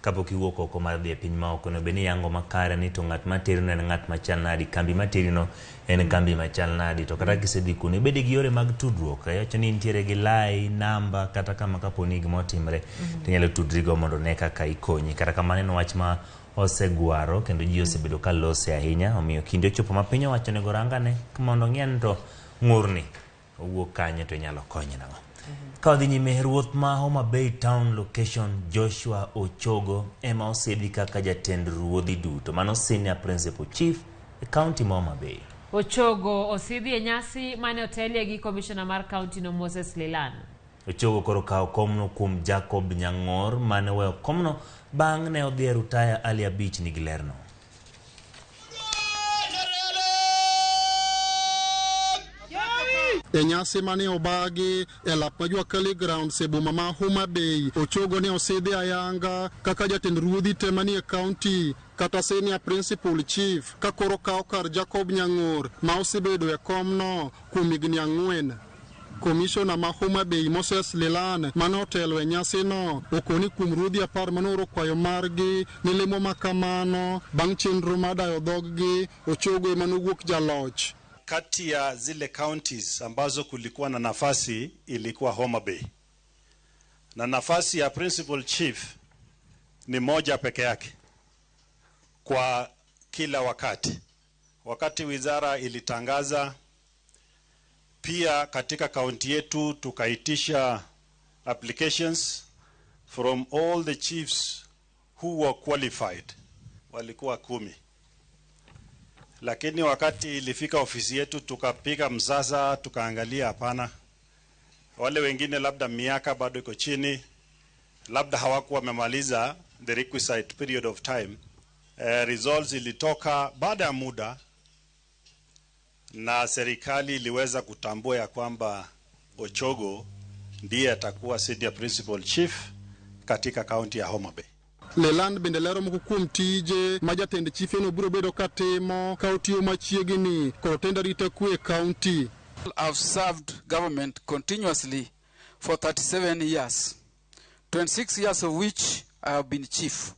kapok iwuok oko mar dhi e piny maoko onego bed ni iyango makare ni to ng'at materino en ng'at machal nadi, kambi materino en kambi machal nadi, to kata kisedhi kuno ibed gi yore mag tudruok. Iwacho ni intiere gi lai, namba, kata kama kapo ni gima otimre tinyalo tudrigo mondo one kaka ikonyi. Kata kamano en wach ma osegwaro kendo ji osebedo ka lose ahinya, omiyo kinde ochopo ma piny owacho onego rangane mondo ong'e ni to ng'urni owuok kanye to inyalo konye nang'o. Ka wadhi nyime, ruoth ma Homa Bay Town Location Joshua Ochogo ema osedhi kaka jatend ruodhi duto, mano Senior Principal Chief e kaunti ma Homa Bay. Ochogo osidhi e nyasi mane otelie gi komishona mar kaunti no Moses Lilan. Ochogo koro kawo komno kuom Jacob Nyang'or mane oweyo komno bang' ne odhi e rutaya Ali Abich nigi lerno. E nyasi mane obagi e lap ma Jua Kali Grounds e boma ma Homa Bay, Ochogo ne osidhi ayanga kaka jatend ruodhi te manie kaunti kata Senior Principal Chief ka koro kawo kar Jacob Nyang'or ma osebedo e komno kuom higni 4. Komishona ma Homa Bay Moses Lilan mane otelo e nyasino okoni kuom ruodhi 10 mane oro kwayo margi ni lemo makamano bang' chenro mar dayo dhoggi, Ochogo ema nowuok jaloch. Kati ya zile counties ambazo kulikuwa na nafasi ilikuwa Homa Bay, na nafasi ya principal chief ni moja peke yake kwa kila wakati. Wakati wizara ilitangaza, pia katika kaunti yetu tukaitisha applications from all the chiefs who were qualified, walikuwa 10. Lakini wakati ilifika ofisi yetu tukapiga msasa, tukaangalia, hapana, wale wengine labda miaka bado iko chini, labda hawakuwa wamemaliza the requisite period of time. Results ilitoka baada ya muda na serikali iliweza kutambua ya kwamba Ochogo ndiye atakuwa Senior Principal Chief katika kaunti ya Homa Bay. Leland bende lero moko kuom tije ma jatend chife no biro bedo katimo ka otiyo machiegni kod otend arita kwe e kaunti. I've served government continuously for 37 years, 26 years of which I have been chief.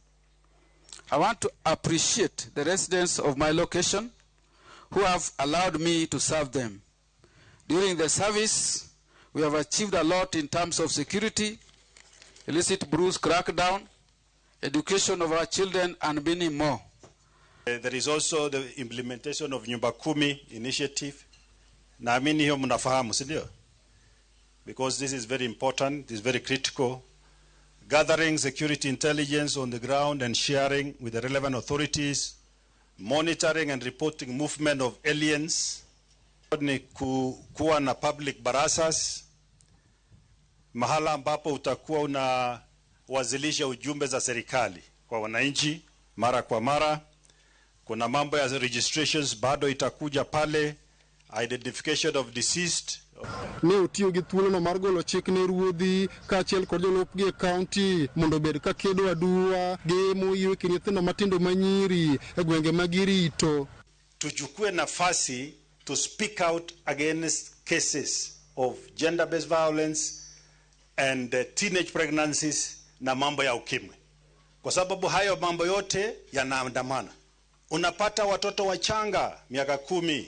I want to appreciate the residents of my location who have allowed me to serve them. During the service, we have achieved a lot in terms of security, illicit brews crackdown, education of our children, and many more. There is also the implementation of Nyumba Kumi initiative. Naamini hiyo mnafahamu, si ndio? Because this is very important, this is very critical. Gathering security intelligence on the ground and sharing with the relevant authorities, monitoring and reporting movement of aliens, ni kuwa na public barazas. mahala ambapo utakuwa unawasilisha ujumbe za serikali kwa wananchi mara kwa mara. Kuna mambo ya registrations bado itakuja pale, identification of deceased. Ne otiyo gi thuolono mar golo chik ne ruodhi kaachiel kod jolupgi e kaunti mondo obed ka kedo aduwa gi moywe kind nyithindo matindo manyiri e gwenge ma girito. Tuchukue nafasi to speak out against cases of gender-based violence and teenage pregnancies na mambo ya ukimwi, kwa sababu hayo mambo yote yanaandamana. Unapata watoto wachanga miaka 10,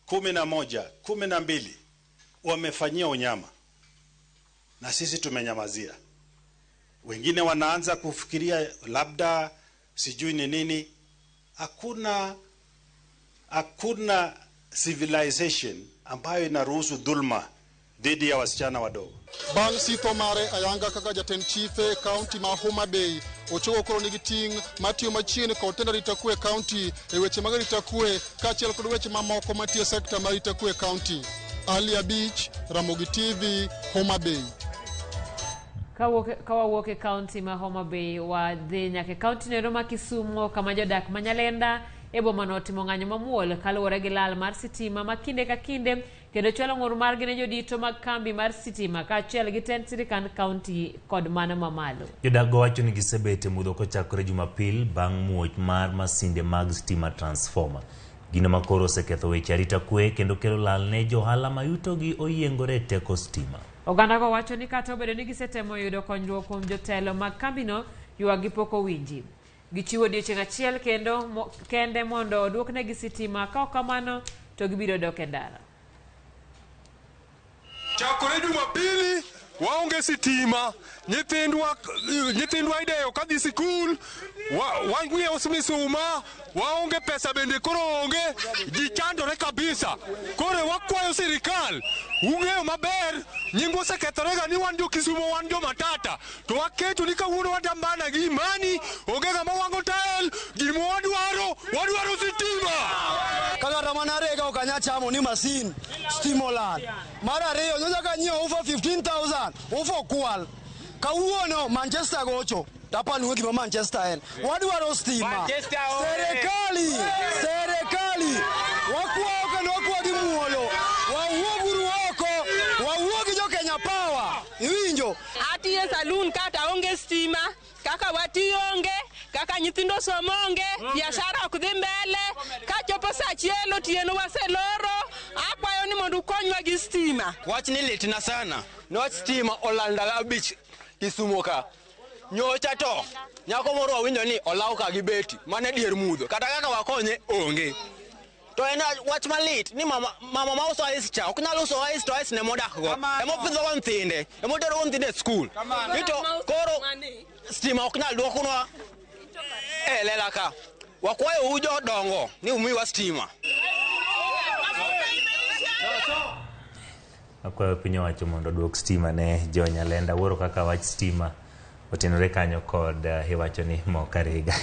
11, 12 wamefanyia unyama, na sisi tumenyamazia. Wengine wanaanza kufikiria labda sijui ni nini. Hakuna civilization ambayo inaruhusu dhulma dhidi ya wasichana wadogo. Bang' sitho mare ayanga kaka jatend chife e kaunti ma Homa Bay, Ochogo koro nigi ting' matiyo machiegni kod tend arita kwe e kaunti e weche mag arita kwe kaachiel kod weche mamoko matiyo e sekta mar arita kwe e kaunti. Ali Abich, Ramogi TV, Homa Bay. Ka wawuok e kaunti ma Homa Bay, wadhi nyaka e kaunti noero ma Kisumu, kama jodak ma Nyalenda e bomano otimo ng'anyo mamuol kaluwore gi lal mar sitima ma kinde ka kinde, kendo chwalo ng'ur margi ne jodito mag kambi mar sitima kaachiel gi tend sirikand kaunti kod mano mamalo. Jodak go wacho ni gisebet e mudho kochakore Jumapil bang' muoch mar masinde mag stima transformer. Gino makoro oseketho weche arita kwe kendo kelo lal ne johala ma yutogi oyiengore e teko stima. Oganda go wacho ni kata obedo ni gisetemo yudo konyruok kuom jotelo mag kambino, ywakgi pok owinji. Gichiwo odiechieng' achiel kendo kende mondo oduoknegi sitima, ka ok kamano to gibiro dok e ndara. Chakore Jumapili waonge sitima, nyithindwa ideyo kadhi sikul, wang'iewo misuma, waonge pesa bende koro onge, ji chandore kabisa. Koro wakwayo sirikal, ung'eyo maber, nyingwa osekethorega ni wan jo Kisumo, wan jo matata, to waketo ni kawuono wadambana gi imani, onge ng'ama wang'o tael, gima wadwaro, wadwaro sitima. Kaka mana rega ok anyal chamo ni masin stima olal. Mar ariyo nyocha kanyiewo ufa 15,000 ufa okwal. Kawuono Manchester gocho tapaluwe gima Manchester en. Wadwaro stima. Serikali wakwayo kendo wakwayo gi muolo. Wawuoguru oko, wawuog gi jo Kenya Power. Iwinjo? Atiyo e saloon kata onge stima, kaka watiyo onge, kaka nyithindo somo onge, biashara ok dhi mbele. Kachopo saa achiel otieno waseloro, akwayo ni mondo ukonywa gi stima. Wach ni litna sana, niwach stima olal ndalo 5 Kisumo ka. Nyocha to nyako moro wawinjo ni olaw ka gi beti mana dier mudho, kata kaka wakonye onge. To en wach malit ni mama ma uso ice cha ok nyal uso ice to ice ne modak go, emopidho go nyithinde, emotero go nyithinde e skul. Ito koro stima ok nyal duokonwa e lela ka. Wakwayo u jodongo ni umiwa stima. Akwayo piny owacho mondo oduok stima ne jo Nyalenda. Wuoro kaka wach stima otenore kanyo kod iwacho ni mokarega.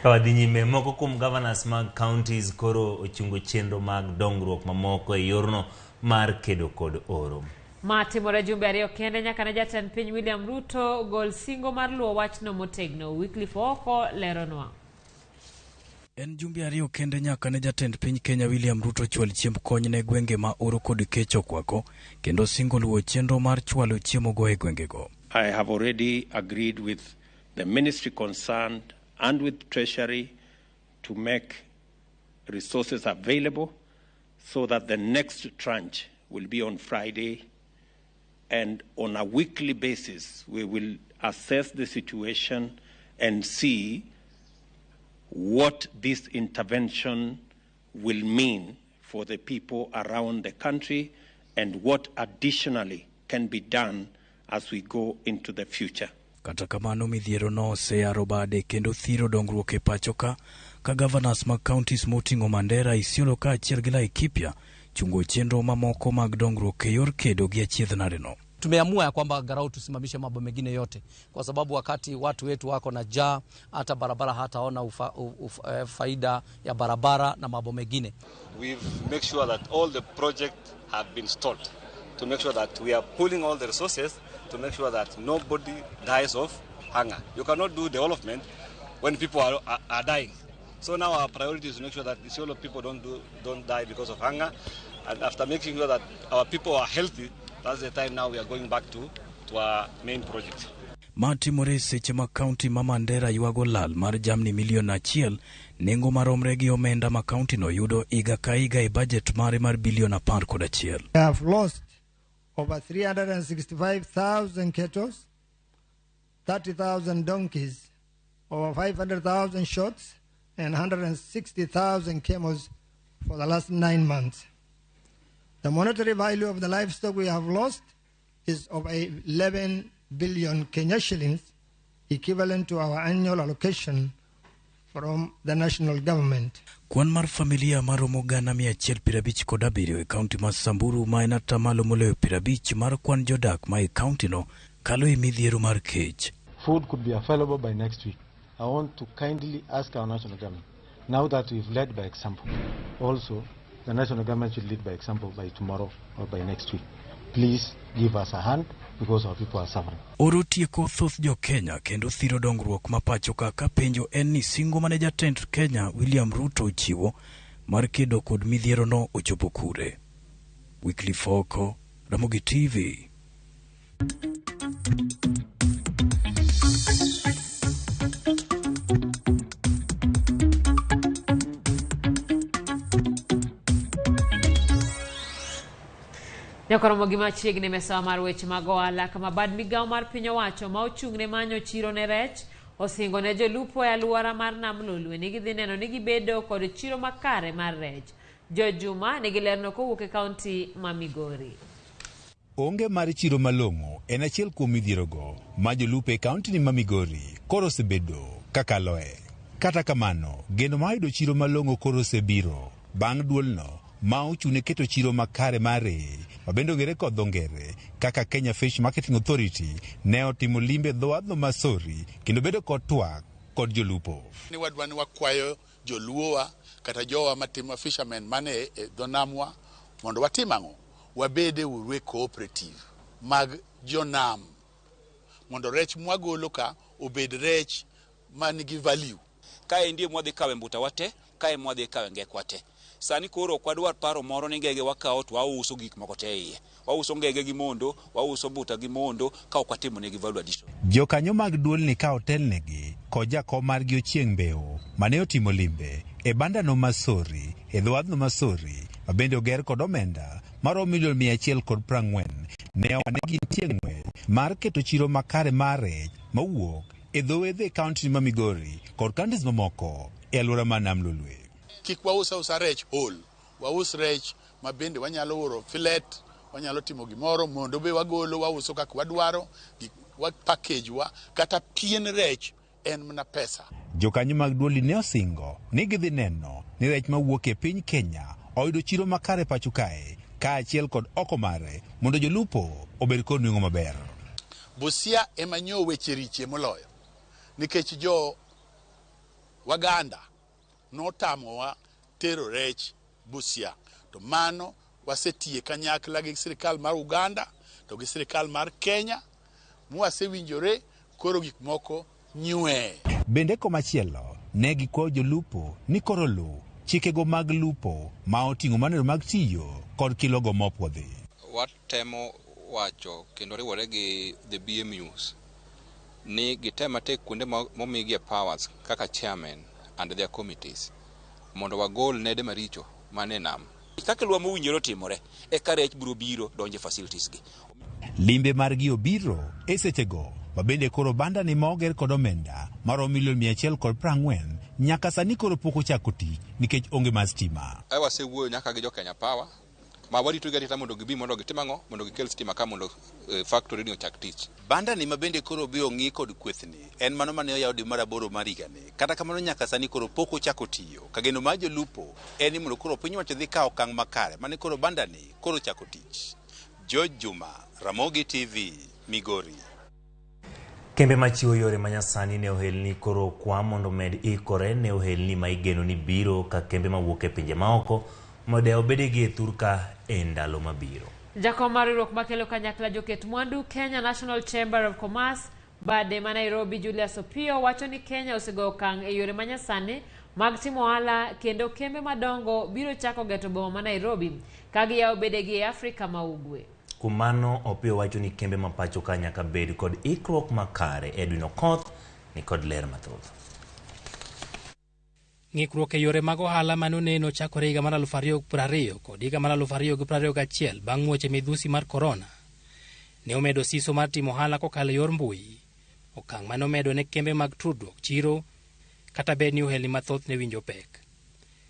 Ka wadhi nyime, moko kuom governors mag counties koro ochungo chenro mag dongruok mamoko e yorno mar kedo kod oro. Ma timore jumbe 2 kende nyaka ne jatend piny William Ruto gol singo mar luwo wachno motegno. Wycliffe Oko leronwa. En jumbe 2 kende nyaka ne jatend piny Kenya William Ruto chwal chiemb kony ne gwenge ma oro kod kech okwako, kendo singo luwo chenro mar chwalo chiemo go e gwengego. I have already agreed with the ministry concerned and with Treasury to make resources available so that the next tranche will be on Friday, and on a weekly basis we will assess the situation and see what this intervention will mean for the people around the country and what additionally can be done as we go into the future. Kata kamano midhiero no oseyaro bade kendo thiro dongruok e pacho ka governors mag counties moting'o Mandera, Isiolo kaachiel gi Laikipia chungo chenro mamoko mag dongruok e yor kedo gi achiedh nade no. Tumeamua ya kwamba angalau tusimamishe mambo mengine yote, kwa sababu wakati watu wetu wako na njaa, hata barabara hataona faida ya barabara na mambo mengine. We've made sure that all the projects have been stalled. to make sure that we are pooling all the resources to make sure that nobody dies of hunger. You cannot do development when people are dying. So now our priority is to make sure that the Isiolo people don't die because of hunger. And after making sure that our people are healthy, that's the time now we are going back to our main project. Ma timore seche ma kaunti ma Mandera ywago lal mar jamni milion 1, nengo maromre gi omenda ma kaunti no yudo higa ka higa e bajet mare mar bilion 11. We have lost over 365,000 cattle, 30,000 donkeys, over 500,000 shots, and 160,000 camels for the last 9 months. The monetary value of the livestock we have lost is over 11 billion Kenya shillings, equivalent to our annual allocation from the national government. Kwan mar familia maromo 157 e kaunti ma Samburu ma en atamalo moloyo 50 mar kwan jodak ma e kaunti no kalo e midhiero mar kech. Food could be available by next week. I want to kindly ask our national government, now that we've led by example, also the national government should lead by example by tomorrow or by next week. Please give us a hand because our people are suffering. Oro tieko thoth jo Kenya kendo thiro dongruok ma pacho ka penjo en ni singo mane jatend Kenya William Ruto ochiwo mar kedo kod midhiero no ochopo kure. Wycliffe Oko, Ramogi TV. Nyakoromo gi machiegni mesawa mar weche mag ohala kama bad migawo mar piny owacho ma ochung' ne manyo chiro ne rech osingo ne jolupo e alwora mar Nam Lolwe ni gidhi neno ni gibedo kod chiro makare mar rech. George Juma nigi lerno kowuok e kaunti ma Migori. Onge mar chiro malong'o en achiel kuom midhierogo ma jolupo e kaunti ni ma Migori koro osebedo kakaloe. Kata kamano, geno mar yudo chiro malong'o koro osebiro bang' duolno ma ochung' keto chiro makare mar rech mabende ong'ere kod dho ngere kaka Kenya Fish Marketing Authority ne otimo limbe dho wadhno ma Sori kendo bedo kod twak kod jolupo. Ni wadwa ni wakwayo joluowa kata jowa matimo fishermen mane e dho namwa mondo watim ang'o? Wabede uru e cooperative mag jonam mondo rech mwagolo ka obed rech manigi value. Kae ndiye mwadhi kawe mbuta wate, kae mwadhi kawe ngekwa te. Sani koro ok wadwar paro moro ni ngege wakawo to wauso gik moko te iye. Wauso ngege gi mondo, wauso mbuta gi mondo ka ok watimo negi value addition. Jokanyo mag duolni ka otelnegi kod jakom margi Ochieng' Mbeo mane otimo limbe e bandano ma Sori e dho wadhno ma Sori mabende oger kod omenda maromo milion 140 ne owane gintie ng'wech mar keto chiro makare mar rech mawuok e dho wedhe e kaunti ma Migori kod kauntis mamoko e alwora mar Nam Lolwe. Kik waus ausa rech whole, waus rech ma bende wanyalo oro fillet, wanyalo timo gimoro mondo be wagolo wauso kaka wadwaro, wa package wa kata pien rech en mana pesa. Jokanyo mag duoli ne osingo ni gidhi neno ni rech mawuok e piny Kenya oyudo chiro makare pacho kae kaachiel kod oko mare mondo jolupo obed kod nweng'o maber. Busia ema nyo weche riche moloyo nikech jo Waganda notamowa tero rech Busia, to mano wasetiye kanyakla gi sirikal mar Uganda to gi sirikal mar Kenya mwasewinjore koro gik moko nywe. Bende komachielo ne gikwayo jolupo ni koro luw chikego mag lupo ma oting'o maneno mag tiyo kod kilogo mopuodhi. Watemo wacho kendo riwore gi the BMUs ni gitem matek kuonde momigie powers kaka chairman and their committees mondo wagol nede maricho mane nam. Kaka lwa mowinjore otimore eka rech biro biro donje facilities gi. Limbe margi obiro e sechego mabende koro banda ni ma oger kod omenda maromo milion 140 nyaka sani koro pok ochako tich nikech onge mar stima. Wasewuoyo nyaka gi jo Kenya Power ma warito gi arita mondo gibi mondo gitim ang'o mondo gikel stima ka mondo factory ni ochak tich. Banda ni mabende koro biro ng'i kod kwethni en mano mane oyaw dwe mar 8 mar higani. Kata kamano nyaka sani koro pok ochako tiyo. Kageno mar jolupo en ni mondo koro piny owacho dhi kawo okang' makare mane koro banda ni koro chako tich. George Juma, Ramogi TV, Migori. Kembe machiwo yore manyasani ne ohelni koro okwa mondo med ikore ne ohelni ma igeno ni biro ka kembe mawuok e pinje maoko mondo obedegi e thur ka e ndalo mabiro. Jakom mar riwruok makelo kanyakla joket mwandu Kenya National Chamber of Commerce bade ma Nairobi Julius Opiyo wacho ni Kenya osegoyo okang' e yore manyasani mag timo ohala kendo kembe madongo biro chako geto boma ma Nairobi ka giyawo bedegi e Afrika ma Ugwe. Kuom mano, Opiyo wacho ni kembe ma pacho ka nyaka bed kod ikruok makare. Edwin Okoth ni kod ler mathoth. Ng'ikruok e yore mag ohala mane oneno chakore higa mar 2020 kod higa mar 2021 bang' muoche midhusi mar korona ne omedo siso mar timo ohala kokalo e yor mbui, okang' mane omedo ne kembe mag tudruok chiro kata bed ni ohelni mathoth ne winjo pek.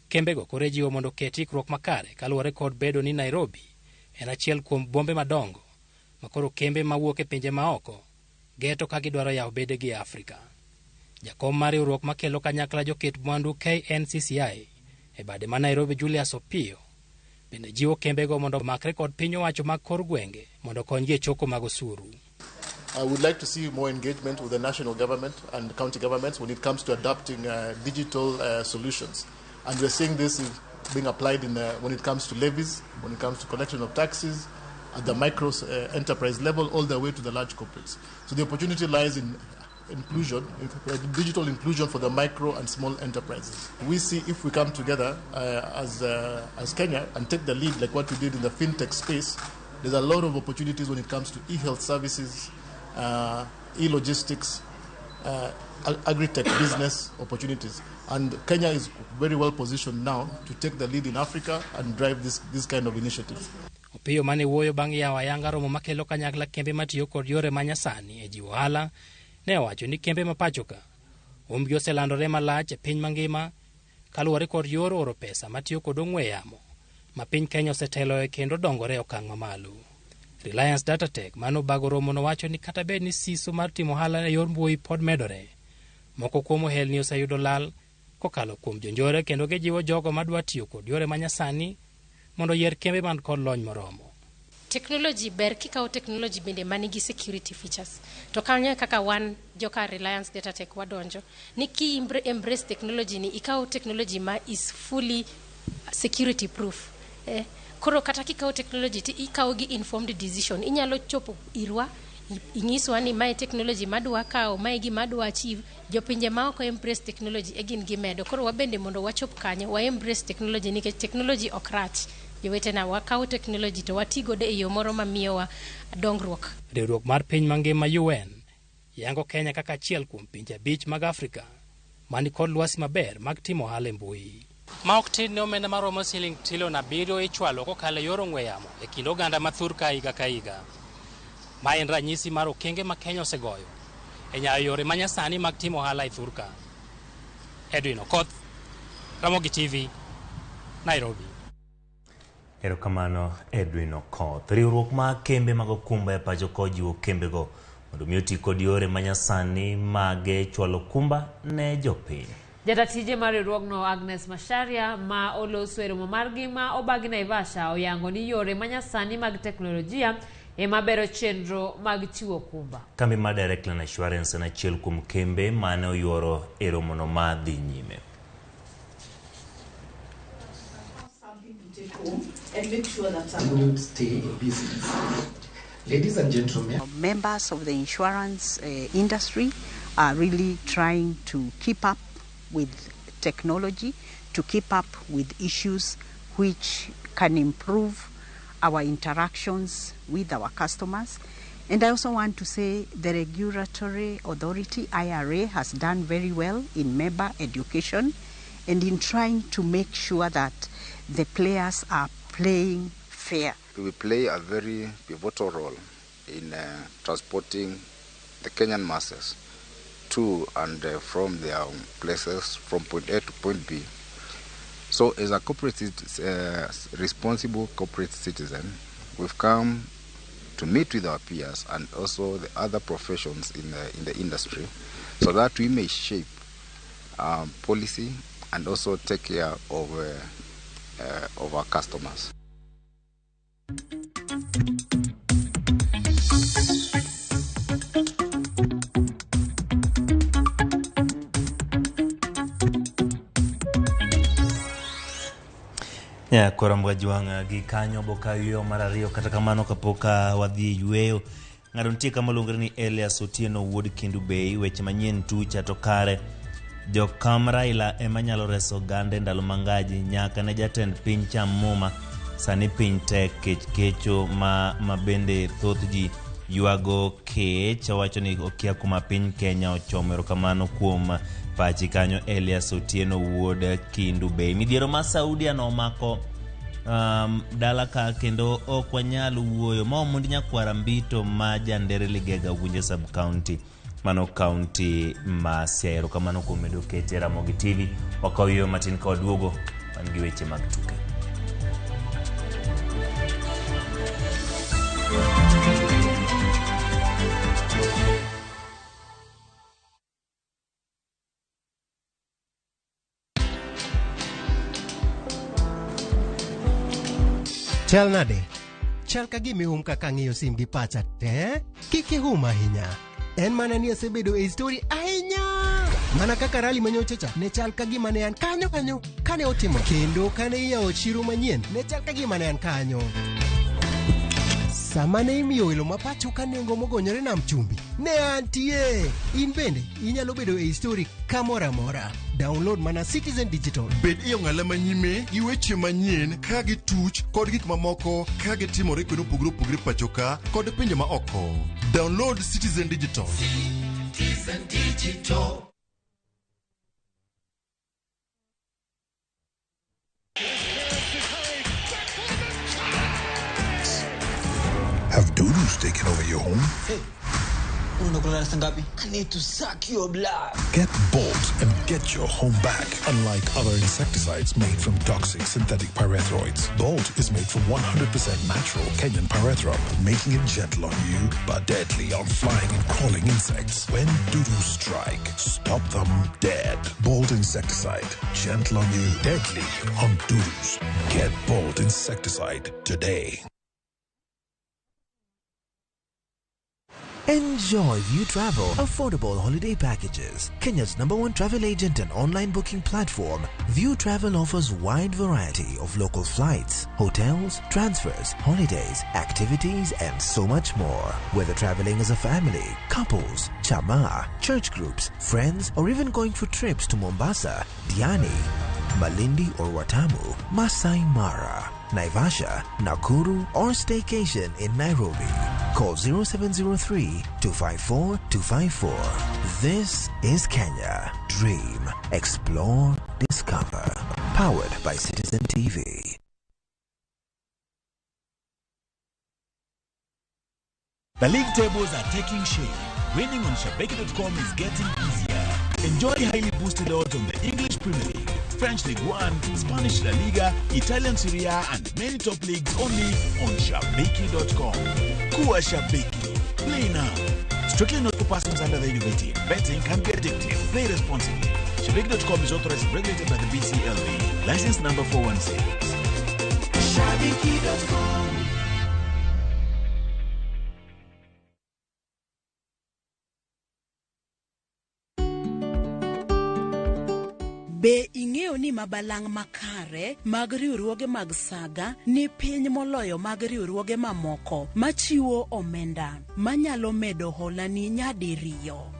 Kembego koro ijiwo mondo oket ikruok makare kaluwore kod bedo ni Nairobi en achiel kuom bombe madongo ma koro kembe mawuok e pinje maoko geto ka gidwaro yawo bedegi e Afrika. Jakom mar riwruok makelo kanyakla joket mwandu KNCCI e bade ma Nairobi Julius Opiyo bende jiwo kembego mondo omakre kod piny owacho mag kor gwenge mondo okonygi e choko mag osuru. I would like to see more engagement with the national government and county governments when it comes to adopting digital solutions. And we're seeing this is being applied in, when it comes to levies, when it comes to collection of taxes, at the micro enterprise level, all the way to the large corporates. So the opportunity lies in inclusion, in digital inclusion for the micro and small enterprises. We see if we come together as Kenya and take the lead like what we did in the fintech space, there's a lot of opportunities when it comes to e-health services, e-logistics, agri-tech business opportunities. And Kenya is very well positioned now to take the lead in Africa and drive this kind of initiative. Opiyo mane wuoyo bang' yawo ayanga romo makelo kanyakla kembe matiyo kod yore manyasani e jiwo ohala ne owacho ni kembe ma pacho ka umbgi oselandore malach e piny mangima kaluwore kod yor oro pesa matiyo kod ong'we yamo ma piny Kenya oseteloe kendo dongore e okang' mamalo. Reliance Datatech mano bago romo nowacho ni kata bed ni siso mar timo ohala e yor mbui pod medore, moko kuom ohelni oseyudo lal kokalo kuom jonjore kendo gijiwo jogo madwa tiyo kod yore manyasani mondo oyier kembe man kod lony moromo. Technology ber kikawo technology bende manigi security features. To kanyo kaka wan joka Reliance Datatech wadonjo ni ki embrace technology ni ikawo technology ma is fully security proof. Koro kata kikawo technology ti ikawo gi informed decision. Inyalo chopo irwa inyiswa ni mae technology madwa kawo, mae gima adwa achieve. Jopinje ma ok embrace technology e gin gimedo. Koro wabende mondo wachop kanyo wa embrace technology nikech technology ok rach. Jowetena wakawo technology to wati godo e yo moro mamiyowa dongruok. Riwruok mar piny mangima UN yango Kenya kaka achiel kuom pinje 5 mag Afrika mani kod lwasi maber mag timo ohala e mbui. Ma ok tin ne omenda maromo siling trilion 7 ichwalo kokalo e yor ong'we yamo e kind oganda mathur ka higa ka higa. Ma en ranyisi mar okenge ma Kenya osegoyo e nyayo yore manyasani mag timo ohala e thurka. Edwin Okoth, Ramogi TV, Nairobi. Erokamano Edwin Okoth. Riwruok mar kembe mag okumba e pacho ka ojiwo kembego mondo mi oti kod yore manyasani mag chwalo okumba ne jopiny. Jatatije mar riwruogno Agnes Macharia ma oloso e romo margi ma obagi Naivasha oyango ni yore manyasani mag teknolojia ema bero chenro mag chiwo okumba. Kambi mar Direct Line Assurance en achiel kuom kembe mane oyuoro e romono ma dhi nyime. And make sure that wouldn't stay in business. Ladies and gentlemen, members of the insurance industry are really trying to keep up with technology, to keep up with issues which can improve our interactions with our customers. And I also want to say the regulatory authority, IRA, has done very well in member education and in trying to make sure that the players are playing fair. We play a very pivotal role in transporting the Kenyan masses to and from their places, from point A to point B. So as a corporate, responsible corporate citizen, we've come to meet with our peers and also the other professions in the industry, so that we may shape policy and also take care of our customers. Ya, koro Mgajwang' gi kanyo boka yueyo mar ariyo kata kamano kapok wadhi e yueyo ng'ato nitie kama luongore ni Elias Otieno wuod Kendu Bay weche manyien tucha to kare jokam Raila ema nyalo reso oganda e ndalo mangaji nyaka ne jatend piny cham muma sani piny tek kech kecho ma, ma bende thoth ji ywago kech owacho ni okia kuma piny Kenya ochomo erokamano kuom pachi kanyo Elias Otieno wuod Kindu Bay midhiero ma Saudia nomako um, dala ka kendo ok wanyal wuoyo ma omundi nyakwara Mbito ma jandere Ligega Ugunja sub county mano kaunti ma Siaya. Erokamano kuom medo kete Ramogi TV. Wakaw yueyo matin ka waduogo wan gi weche mag tuke. Chal nade? Chal ka gima ihum kaka ang'iyo sim gi pacha te. Kik ihum ahinya. En mana ni asebedo e story ahinya. Mana kaka rali manyocha cha ne chal ka gima ne an kanyo kanyo kane otimo kendo kane iyawo chiro manyien ne chal ka gima ne an kanyo. Sama ne imiyo welo ma pacho ka nengo mogonyore nam chumbi, ne antie. In bende inyalo bedo e story kamoro amora. Download mana Citizen Digital. Bed e ong'ala manyime gi weche manyien ka gituch kod gik mamoko ka gitimore kuonde mopogore opogore pacho ka kod pinje ma oko. Download Citizen Digital. Citizen Digital. Have dudus taken over your home? Hey, unakula ngapi? I need to suck your blood. Get Bolt and get your home back. Unlike other insecticides made from toxic synthetic pyrethroids, Bolt is made from 100% natural Kenyan pyrethrum, making it gentle on you but deadly on flying and crawling insects. When dudus strike, stop them dead. Bolt insecticide, gentle on you, deadly on dudus. Get Bolt insecticide today. Enjoy View Travel affordable holiday packages. Kenya's number one travel agent and online booking platform, View Travel offers wide variety of local flights, hotels, transfers, holidays, activities, and so much more. Whether traveling as a family, couples, chama, church groups, friends, or even going for trips to Mombasa, Diani, Malindi or Watamu, Masai Mara, Naivasha, Nakuru, or staycation in Nairobi. Call 0703 254 254. This is Kenya. Dream, explore, discover. Powered by Citizen TV. The league tables are taking shape. Winning on Shabiki.com is getting easier. Enjoy highly boosted odds on the English Premier League, French League One, Spanish La Liga, Italian Serie A, and many top leagues only on Shabiki.com. Kuwa Shabiki. Play now. Strictly not for persons under the age of 18. Betting can be addictive. Play responsibly. Shabiki.com is authorized and regulated by the BCLB. License number 416. Shabiki.com. Be ing'eyo ni mabalang' makare mag riwruoge mag saga ni piny moloyo mag riwruoge mamoko machiwo omenda manyalo medo holani nyadiriyo?